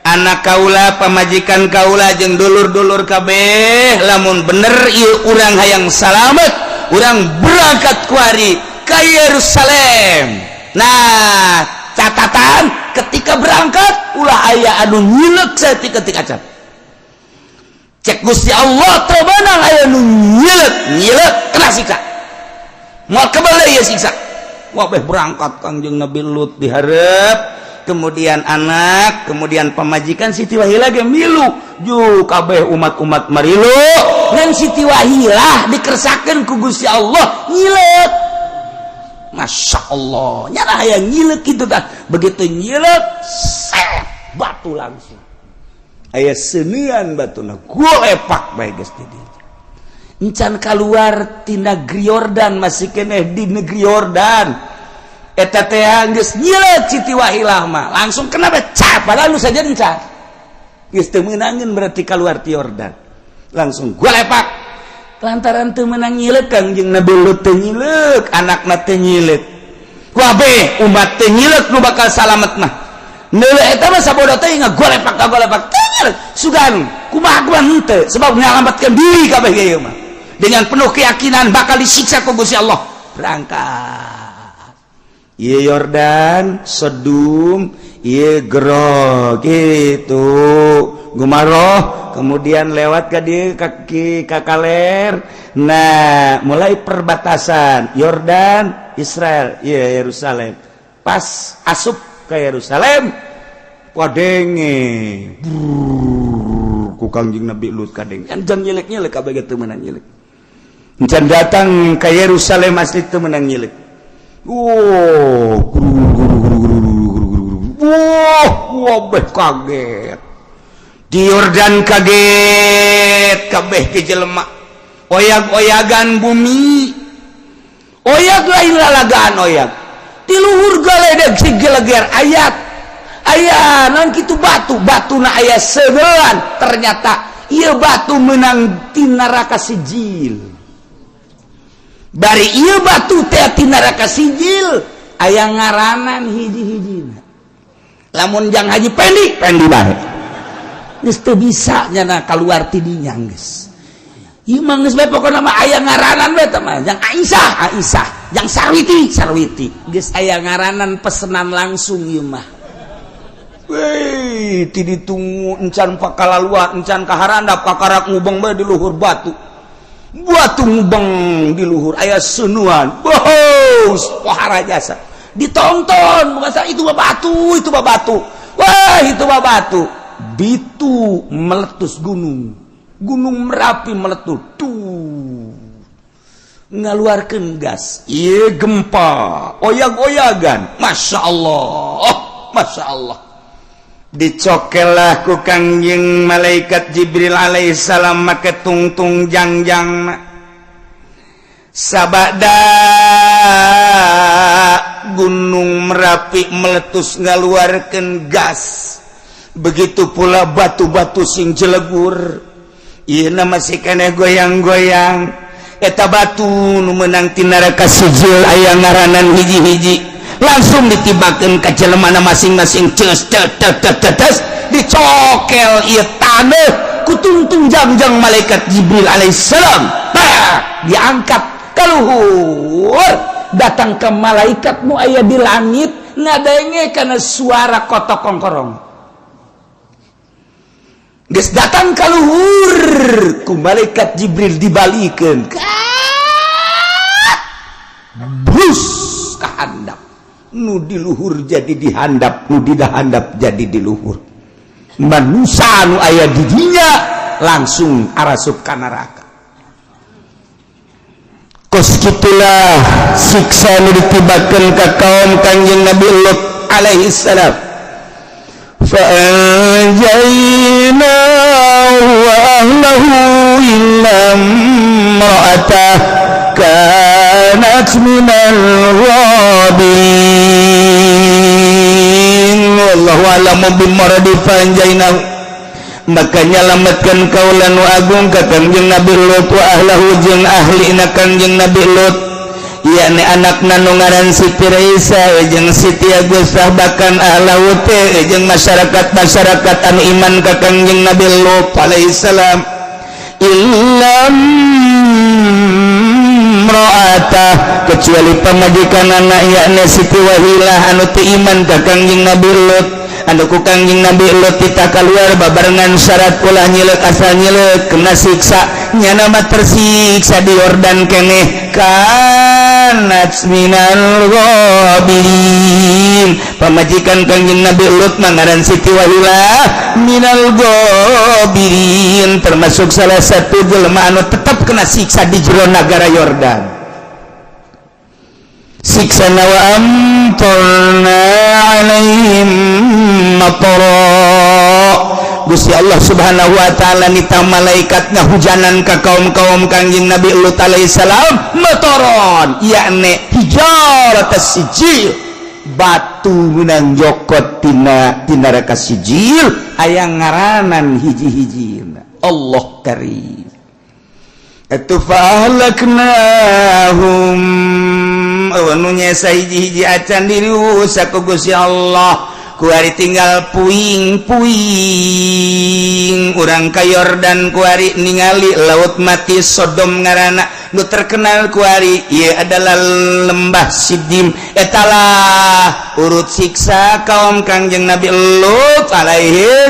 anak kaula, pamajikan kaula jeung dulur-dulur kabeh, lamun bener ieu urang hayang salamet, urang berangkat kuari ke Yerusalem. Nah, catatan, ketika berangkat ulah aya anu nyilek saeutik ketika acan. Cek Gusti Allah teu meunang aya nu nyilek, nyilek kena siksa. Moal kebal deui ieu siksa. Wabeh berangkat Kangjeng Nabi Lut dihareup, kemudian anak, kemudian pamajikan Siti Wahilah ge milu, ju kabeh umat-umat marilu. Ngan Siti Wahilah dikersakeun ku Gusti Allah nyilek. Masya Allah, nyana hayang nyilek gitu kan. Begitu nyilek, set batu langsung aya senian batuna golepak bae geus di dieu. Encan keluar ti negeri Yordan, masih keneh di negeri Yordan eta teh geus nyilek Siti Wahilah mah langsung kena becak, padahal lu saja encan geus teu meunangeun berarti keluar ti Yordan langsung golepak. Lantaran teu meunang nyilek, Kangjeng Nabi Lut teu nyilek, anakna teu nyilek, kabeh umat teu nyilek. Nu bakal salamet mah neuleuh eta mah sabodo teh ngagolepak ngagolepak teu nyilek. Sugan kumaha kumaha henteu, sebab nyalametkeun diri kabeh ieu mah dengan penuh keyakinan bakal disiksa ku Gusti Allah. Berangkat ieu Yordan Sedum ieu gerok gitu gumaroh, kemudian lewat ke dia kaki kakaler. Nah, mulai perbatasan Yordan Israel iya Yerusalem. Pas asup ke Yerusalem wadenge ku Kangjeng Nabi Lut kadeng kan jang nyilek-nyilek kabeh teu meunang nyilek. Encan datang ke Yerusalem asli teu meunang nyilek. Oh, wah, wabeh kaget di Yordan, kaget kabeh ke jelema, oyag-oyagan bumi, oyag lain lalagaan, oyag di luhur galedeg si geleger ayat aya naon kitu batu, batuna aya segelan. Ternyata ieu batu menang ti neraka Sijil. Bari ieu batu teh ti neraka Sijil aya ngaranan hiji-hijina. Lamun jang Haji Pendi, Pendi bae geus teu bisa nyana keluar tidinya. Geus ieu mah, geus bae, pokona mah aya ngaranan we teh mah. Jang Aisyah, Aisyah, jang Sarwiti, Sarwiti, geus aya ngaranan, pesenan langsung ieu mah. Weh, ti ditunggu encan pakalalua, encan kaharandap, kakarak ngubeng bae di luhur batu. Batu ngubeng di luhur aya seunuan. Bohos, pohara jasa. Ditonton, bukan itu mah batu, itu mah batu. Wah, itu mah batu. Bitu meletus gunung. Gunung Merapi meletus. Tuh. Ngaluarkeun gas. Ieu gempa, oyag-oyagan. Masya Allah. Masya Allah. Dicokelah ku Kangjeng malaikat Jibril alaihissalam make tungtung jangjang. Sabada Gunung Merapi meletus ngaluarkan gas, begitu pula batu-batu sing jelegur. Ieu masih keneh goyang-goyang. Eta batu nu meunang ti neraka Sijil aya ngaranan hiji-hiji, langsung ditibakan ke jelemana masing-masing. Ces tes tes tes tes, dicokel ieu taneuh ku tungtung jangjang malaikat Jibril alaihissalam. Bah, diangkat ke luhur, datang ke malaikat nu aya di langit, ngadenge karena suara kotok kongkorong. Geus datang ke luhur, ku malaikat Jibril dibalikeun, brus ka handap. Nu di luhur jadi di handap, nu di handap jadi di luhur. Manusia nu aya di dinya langsung arasup ka neraka. Kos kitulah siksa nu ditibakeun ka kaum Kangjeng Nabi Lut alaihi salam. فأنجيناه وأهله إلا امرأته كانت من الغابرين. والله أعلم بمراد فأنجيناه. Maka nyalametkan kaula nu agung ka Kangjeng Nabi Lut, wa ahlahu jeung ahlina Kangjeng Nabi Lut, yakni anakna nu ngaran Siti Raisa jeung Siti Agusah, bahkan ahlahu teh jeung masyarakat-masyarakat anu iman ka Kangjeng Nabi Lut alaihissalam, illa imro'atah, kecuali pamajikan anak, yakni Siti Wahilah anu teu iman ka Kangjeng Nabi Lut, anu ku Kangjeng Nabi Lut titah keluar babarengan syarat ulah nyilek, asal nyilek kena siksa. Nyana mah tersiksa di Yordan keneh. Kanat minal ghabirin, pamajikan Kangjeng Nabi Lut mangaran Siti Wahilah, minal ghabirin, termasuk salah satu jelema anu tetap kena siksa di jero negara Yordan. Siksa wa amtarna alaihim matara. Gusti Allah Subhanahu wa taala nita malaikat ngahujanan ka kaum-kaum Kangjeng Nabi Lut alaihi salam mataron, yakni hijarat sijil, batu menang jokot tina tina neraka Sijil, aya ngaranan hiji-hiji. Allah karim. Itu fahlaknahum, nu nyesa hiji-hiji acan dirusak ku Gusti Allah. Kuari tinggal puing-puing. Urang ka Yordan kuari ningali Laut Mati, Sodom ngarana nu terkenal kuari. Ieu adalah lembah Sidim. Etalah urut siksa kaum Kangjeng Nabi Lut alaihi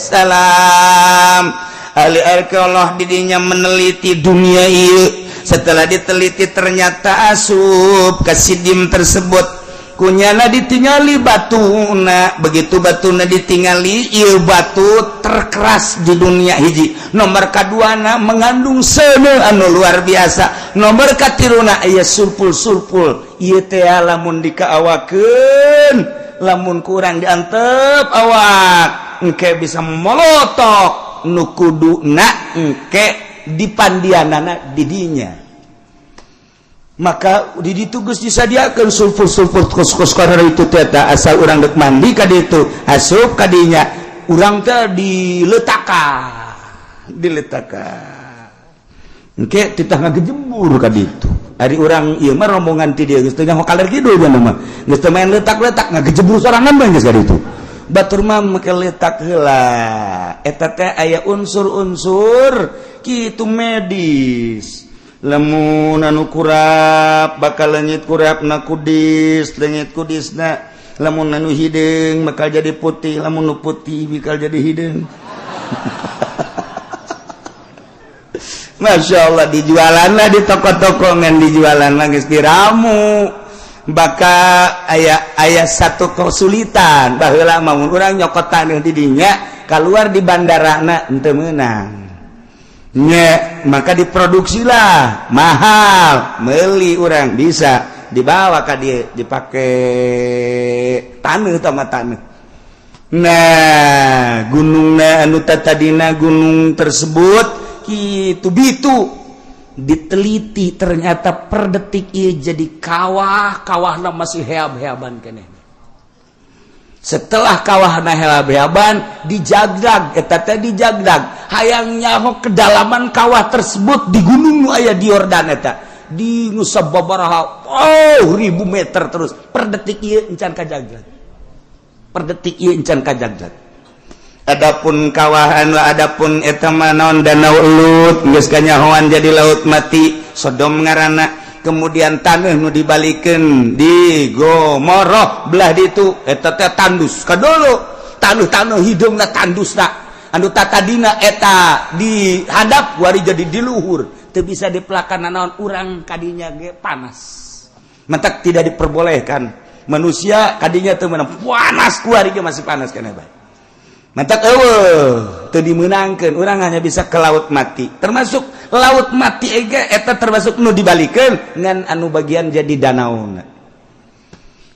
salam. Ahli arkeolog didinya meneliti dunia ieu. Setelah diteliti, ternyata asup ke Sidim tersebut. Kunyana ditinggali batuna. Begitu batuna ditinggali, ieu batu terkeras di dunia hiji, nomor kaduana mengandung seuneu anu luar biasa, nomor katiluna aya sulpul-sulpul. Ieu teh lamun dikaawakeun, lamun kurang diantep awak, engke bisa molotok. Nu kuduna engke dipandianana didinya, maka di ditu geus disadiakeun sulfur-sulfur kos-kos karena itu teh. Asal urang dek mandi ka ditu, asup ka dinya, urang teh diletakan, diletakan, engke titah ngagejembur ka ditu. Ari urang ieu mah rombongan ti dieu geus teu nyaho kaler kidul mah, geus teu main letak-letak, ngagejembur sorangan bae geus ka ditu. Batur mah make letak heula. Eta teh aya unsur-unsur kitu medis. Lamun anu kurap bakal leungit kurapna, kudis leungit kudisna. Lamun anu hideung bakal jadi putih, lamun nu putih bakal jadi hideung. Masya Allah, dijualan lah di toko-toko, ngan dijualan lah geus diramu. Bakal aya aya satu kesulitan. Baheula mah mun urang nyokot taneuh di dinya, keluar di bandarana henteu meunang nya, maka diproduksilah mahal, meuli urang bisa dibawa ka dieu, dipake taneuh tama taneuh. Nah, gunungna anu tadina gunung tersebut kitu bitu diteliti, ternyata per detik ieu jadi kawah. Kawahna masih heab-heaban keneh. Setelah kawahna heab-heaban, dijagdag eta teh, dijagdag hayang nyaho kedalaman kawah tersebut di gunung nu aya di Yordan eta, di nu sababaraha, oh, ribu meter. Terus per detik ieu encan kajagdag, per detik ieu encan kajagdag. Adapun kawahan, adapun eta mah naon, Danau Lut geus kanyahoan jadi laut mati, Sodom ngaranna. Kemudian taneuh nu dibalikeun di Gomoroh belah ditu, eta teh tandus kadolo, taneuh-taneuh hideungna, tandusna anu tatadina eta dihadap wari jadi di luhur, teu bisa dipelakan naon. Urang kadinya ge panas, mentak tidak diperbolehkan manusia kadinya teu meunang, panas kuari ge masih panas keneh bae. Mentak eueuh, teu dimeunangkeun. Urang hanya bisa ke laut mati. Termasuk laut mati ege eta termasuk nu dibalikeun ngan anu bagian jadi danauna.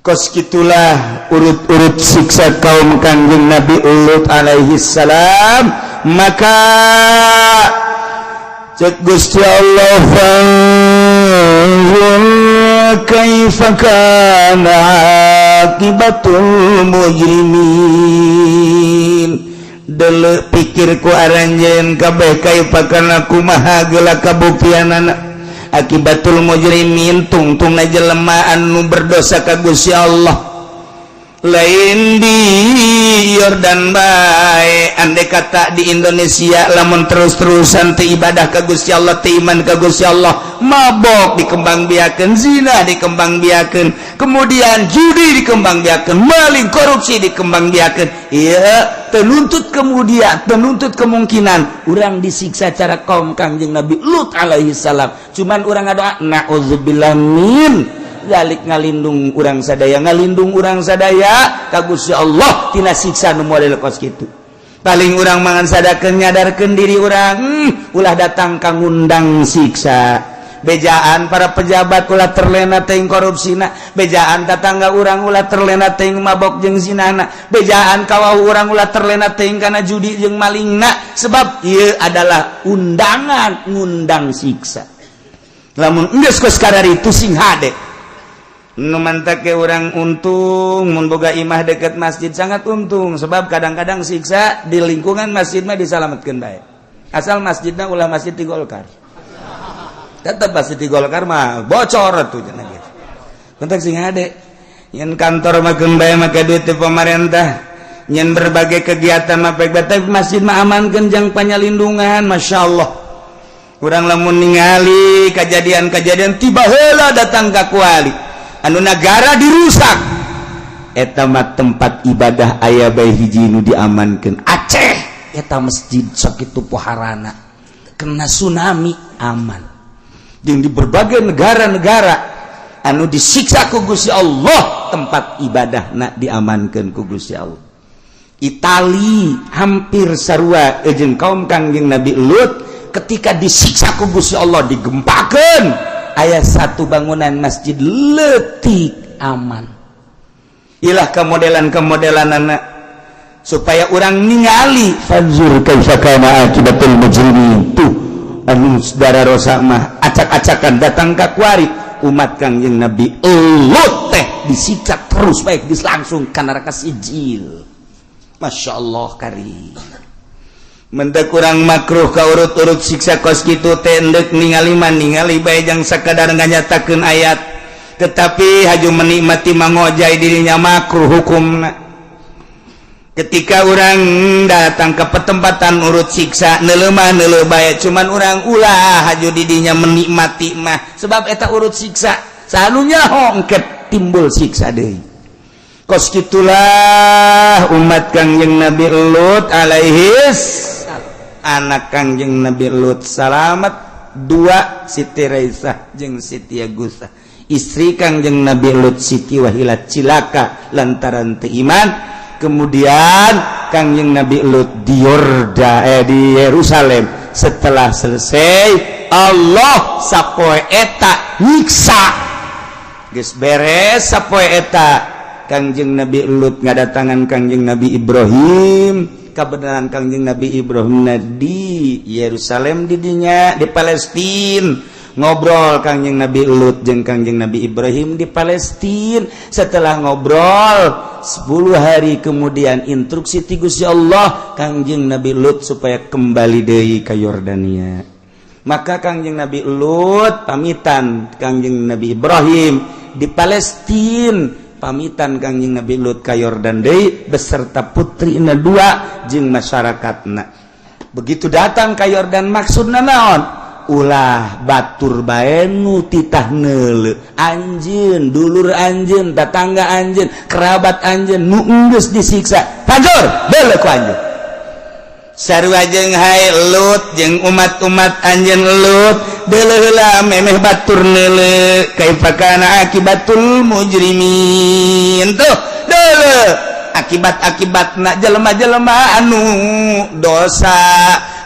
Kos kitulah urut-urut siksa kaum Kangjeng Nabi Lut alaihi salam. Maka cek Gusti Allah, fanzur kaifa kana aqibatul mujrimin. Dele, pikir ku aranjeun kabeh, kaifa kana kumaha geula kabuktianana akibatul mujrimin, tungtungna jelema anu berdosa ka Gusti Allah. Lain di Yordan bae, andai kata di Indonesia lamun terus-terusan teu ibadah ka Gusti Allah, teu iman ka Gusti Allah, mabok dikembangbiakeun, zina dikembangbiakeun, kemudian judi dikembangbiakeun, maling, korupsi dikembangbiakeun, iya tenuntut, kemudian tenuntut kemungkinan urang disiksa cara kaum Kangjeng Nabi Lut alaihi salam. Cuman urang ngadoa naudzubillah min dzalik, ngalindung urang sadaya, ngalindung urang sadaya ka Gusti Allah tina siksa nu model kos kitu. Paling urang mangan sadakeun, nyadarkeun diri urang, ulah datang ka ngundang siksa. Bejaan para pejabat ulah terlena teuing korupsina, bejaan tetangga urang ulah terlena teuing mabok jeung zinana, bejaan kawau urang ulah terlena teuing kana judi jeung malingna, sebab ieu adalah undangan ngundang siksa. Lamun geus kos itu sing hade. Nu mantak ke urang untung mun boga imah deket masjid, sangat untung, sebab kadang-kadang siksa di lingkungan masjid mah disalamatkeun bae, asal masjidna ulah masjid di Golkar. Tetap masjid di Golkar mah bocor tuh cenah gitu. Mantak sing hade. Nyen kantor mah keun bae make duit ti pemerintah, nyen berbagai kegiatan mah baik, tapi masjid mah amankeun jang panyalindungan. Masya Allah, urang lamun ningali kejadian-kejadian tiba heula datang ka kuali anu negara dirusak, eta mah tempat ibadah aya bae hiji nu diamankeun. Aceh eta masjid sakitu poharana kena tsunami aman. Jeung di berbagai negara-negara anu disiksa ku Gusti Allah, tempat ibadah nak diamankeun ku Gusti Allah. Itali hampir sarua jeung kaum Kangjeng Nabi Lut. Ketika disiksa ku Gusti Allah, digempakeun, aya satu bangunan masjid letik aman. Ilah kemodelan-kemodelan anak supaya orang ningali, fanzur kaifa kana akibatul mujrimin. Tuh anu saudara rosa mah acak-acakan datang ka kuari. Umat Kangjeng Nabi Lut teh disiksa terus baik langsung ka neraka Sijil. Masya Allah kari Mentek kurang makruh ka urut-urut siksa kos kitu teh. Endek ningali mah ningali bae jang sakadar nganyatakeun ayat, tetapi haju menikmati mangojai dirinya makruh hukumna. Ketika urang datang ke petempatan urut siksa, neuleuh neuleuh bae, cuman urang ulah haju didinya menikmati mah, sebab eta urut siksa selalunya hongket timbul siksa deui. Kos gitulah umat Kangjeng Nabi Lut alaihis. Anak Kangjeng Nabi Lut salamet dua, Siti Raisah jeung Siti Agusa. Istri Kangjeng Nabi Lut, Siti Wahilat, cilaka lantaran teu iman. Kemudian Kangjeng Nabi Lut di Yorda, eh, di Yerusalem. Setelah selesai Allah sapoe eta nyiksa, geus beres sapoe eta Kangjeng Nabi Lut ngadatangan Kangjeng Nabi Ibrahim. Kebenaran Kangjeng Nabi Ibrahim di Yerusalem, didinya di Palestina. Ngobrol Kangjeng Nabi Lut jeung Kangjeng Nabi Ibrahim di Palestina. Setelah ngobrol 10 hari kemudian, instruksi ti Gusti Allah Kangjeng Nabi Lut supaya kembali deui ke Yordania. Maka Kangjeng Nabi Lut pamitan Kangjeng Nabi Ibrahim di Palestina, pamitan Kangjeng Nabi Lut ka Yordan deui beserta putrina dua jeung masyarakatna. Begitu datang ka Yordan, maksudna naon? Ulah batur bae nu titah neuleu anjeun, dulur anjeun, tetangga anjeun, kerabat anjeun nu enggeus disiksa, hancur deuleu ku anjeun. Sarua jeung hai Lut jeung umat-umat anjeun Lut, deuleu heula memeh batur neuleu, kaifa kana akibatul mujrimin. Tuh deuleu akibat-akibatna jelema-jelema anu dosa,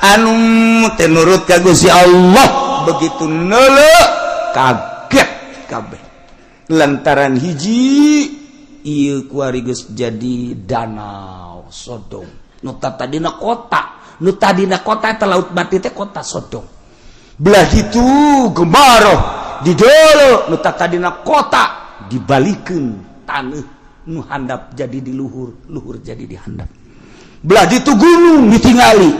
anu teu nurut ka Gusti Allah. Begitu neuleu kaget kabeh, lantaran hiji ieu kuari geus jadi danau Sodom. Nu tadina kota, nu tadina kota eta Laut Mati teh kota Sodom. Belah itu gemaroh di dolo, nu tadina kota dibalikeun, taneuh nu handap jadi di luhur, luhur jadi di handap. Belah ditu gunung ditingali,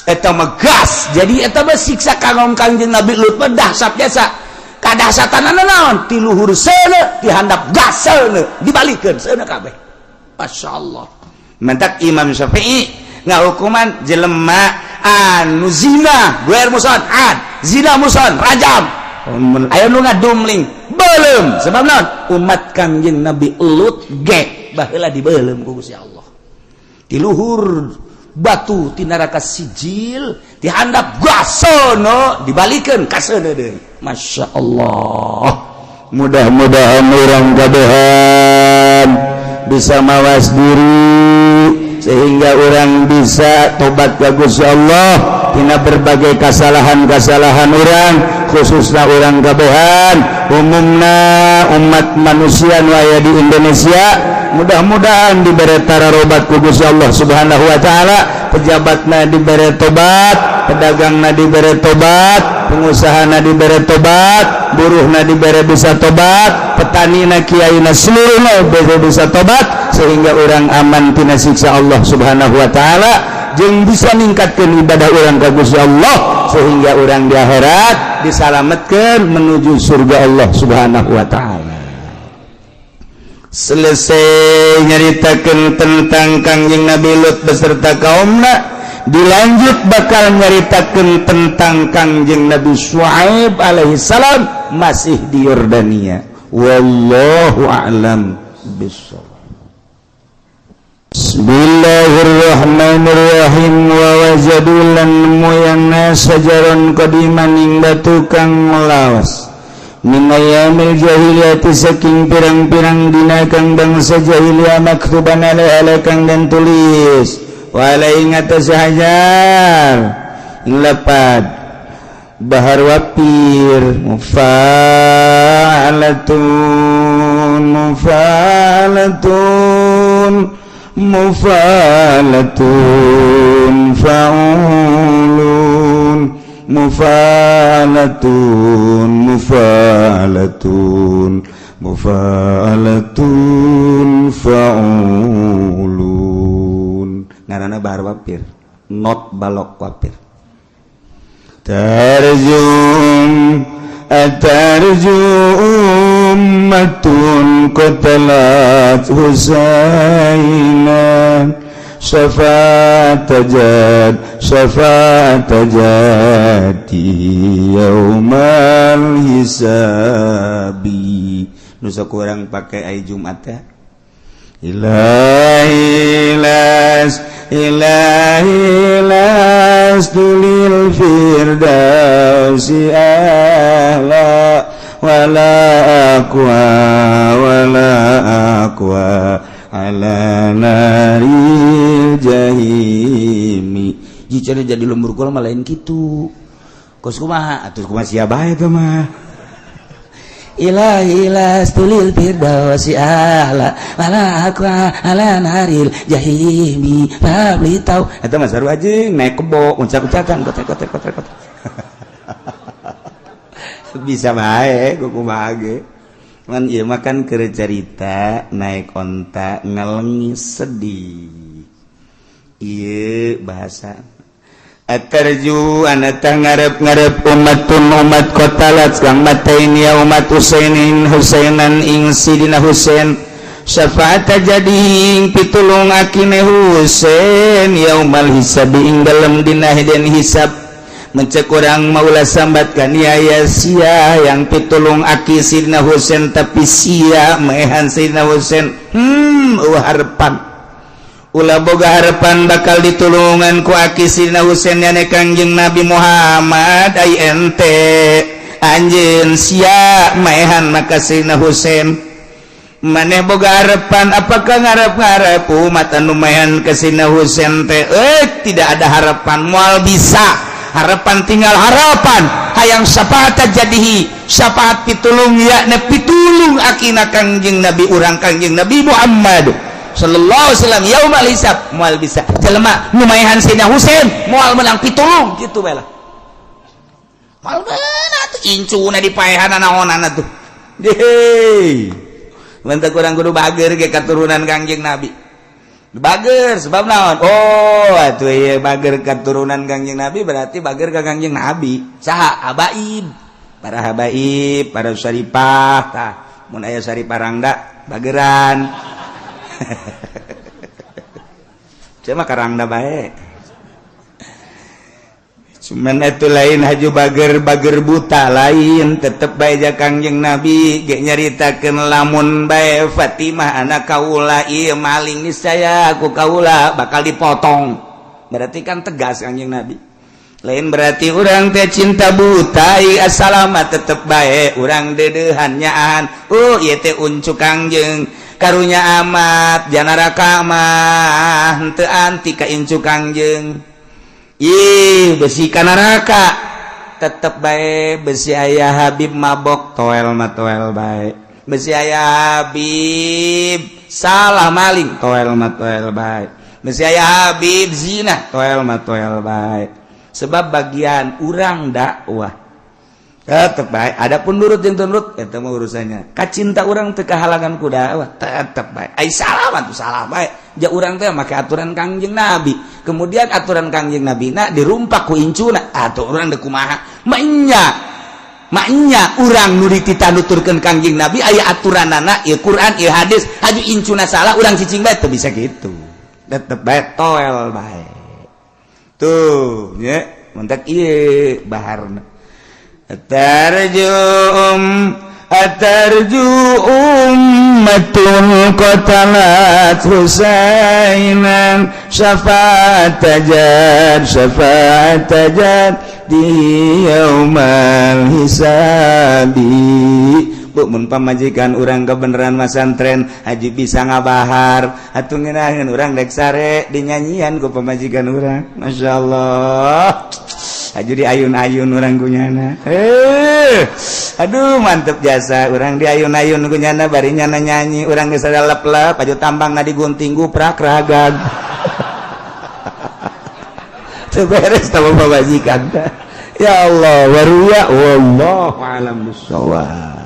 eta mah gas. Jadi eta mah siksa kanggo Kangjeng Nabi Lut mah dahsyat biasa. Kadahsyatanana naon? Ti luhur seuneu, di handap gas seuneu, dibalikeun seuneu kabeh. Masya Allah. Mentak Imam Syafi'i ngahukuman jelema anu zina ghair muhson had, zina muhson rajam. Aya nu ngadumling belum, sebab naon? Umat Kangjeng Nabi Lut ge baheula dibeuleum ku Gusti Allah. Di luhur batu ti neraka sijil, dihandap gasono, dibalikeun kaseuneu deui. Masya Allah. Mudah-mudahan urang kabehan bisa mawas diri sehingga urang bisa tobat ka Gusti Allah tina berbagai kesalahan-kesalahan urang, khususnya urang kabehan, umumna umat manusia nu aya di Indonesia. Mudah-mudahan diberi tararobat ku Gusti Allah Subhanahu wa Ta'ala. Pejabatna diberi tobat, pedagangna diberi tobat, pengusahana diberi tobat, buruhna diberi bisa tobat, petanina, kiaina, seluruhna bisa tobat, sehingga urang aman tina siksa Allah Subhanahu wa Ta'ala jeung bisa ningkatkan ibadah urang ka Gusti Allah, sehingga urang di akhirat disalametkan menuju surga Allah Subhanahu wa Ta'ala. Selesai nyaritakan tentang Kangjeng Nabi Lut beserta kaumna, dilanjut bakal nyaritakan tentang Kangjeng Nabi Syuaib alaihi salam masih di Yordania. Wallahu a'lam bishawab. Bismillahirrahmanirrahim. Wa wajadu lan nemu syajaron qadiman ing batu kang lawas, min ayyamil jahiliyati saking pirang-pirang dina kang bangsa jahiliyah, maktuban alaiha kang den tulis wa alaihi ngatas hajar ing lapad bahar wapir mufa'alatun mufa'alatun mufa'alatun fa'ulun mufa'alatun mufa'alatun mufa'alatun fa'ulun. Ngaranna bahar wapir, not balok wapir. Tarjum atarjum. Ummatun qatalat Husaina syafaat jad syafaat jadi yaumal hisabi. Nusa kurang pakai ai Jumat ya. Ilahi las ilahi lastu lil firdausi ahla wala aqwa wala aqwa ala naril jahimi. Jika jadi lembur kula mah lain kitu. Kos kumaha atuh, kumaha sia bae teh mah. Ilahi lastu lil firdausi ahla wala aqwa ala naril jahimi fabli tau. Eta mah sarua jeung naik kebo uncak-uncakan kotek kotek kotek kotek. Bisa bae kumaha ge. Man ieu mah kan keur carita naik onta ngalengis sedih. Ieu bahasa Atarju anata ngarep-ngarep umatun umat qatalat kang matain ya umat Husainin Husainan ing Sidina Husain syafaat jadi ing pitulung akine Husain yaumal hisabi ing dalem dina den hisab. Mencek urang maulah sambat kan ya ya sia yang pitulung aki Sidina Husain, tapi sia maehan Sidina Husain. Eueuh harapan, ulah boga harapan bakal ditulungan ku aki Sidina Husain yane Kangjeng Nabi Muhammad. Ai ente anjeun sia maehan maka Sidina Husain, maneh boga harapan? Apakah ngarep-ngarep umat anu maehan ke Sidina Husain teh? Eh, tidak ada harapan, moal bisa. Harapan tinggal harapan. Hayang syafaat jadihi, syafaat pitulung yakni pitulung akina Kangjeng Nabi urang, Kangjeng Nabi Muhammad sallallahu alaihi wasallam yaumal hisab, moal bisa. Jelema nu maehan Sayyidina Husain moal menang pitulung kitu bae lah. Moal meunang tuh, incuna dipaehan naonana tuh. Deh, mantap kurang kudu bager ge katurunan Kangjeng Nabi. Bager sebab naon? Oh, atuh ieu bager katurunan Kangjeng Nabi, berarti bager ka Kangjeng Nabi. Saha? Habaib, para habaib, para syarifah. Tah, mun aya syarifah rangda bageran. Cuma karangda bae. Cuman itu lain haju bager bager buta lain, tetep bae ja Kangjeng Nabi ge nyaritakeun lamun bae Fatimah anak kaula ieu maling, niscaya aku kaula bakal dipotong. Berarti kan tegas Kangjeng Nabi. Lain berarti urang teh cinta buta assalamat, tetep bae urang deudeuhan nyaan. Oh, ieu teh uncu Kangjeng, karunya amat janaraka mah henteu anti ka incu Kangjeng. Ih, besi ka neraka tetep bae. Besi aya Habib mabok, toel mah toel bae. Besi aya Habib salah maling, toel mah toel bae. Besi aya Habib zina, toel mah toel bae. Sebab bagian urang dakwah tetep bae. Adapun nurut jeung teu nurut eta mah urusannya. Kacinta urang teu kahalangan ku dakwah, tetep bae. Ai salah mah tuh salah bae. Ja urang teh make aturan Kangjeng Nabi, kemudian aturan Kangjeng Nabi na dirumpak ku incuna, atuh urang deuk kumaha? Maenya maknya urang nu dititah nuturkeun Kangjeng Nabi, aya aturanana ieu Quran, ieu hadis, haju incuna salah, urang cicing bae, teu bisa gitu. Tetep bae toel bae tuh nya. Mentak ieu baharna tarjum atarju ummatun qatalat Husainan syafaat jad syafaat jad di yaumal hisabi. Bu, mun pamajikan urang kebenaran masantren haji bisa ngabahar atuh ngeunaheun urang rek sare dinyanyian ku pamajikan urang. Masya Allah, haju di ayun-ayun urang kunyana. Eh, aduh, mantep jasa urang di ayun-ayun kunyana, bari nyana nyanyi, urang geus lep-lep, aju tambang na digunting guprak ragag. Teu beres tah pamajikan. Ya Allah, waruya wallahu alam bissawab.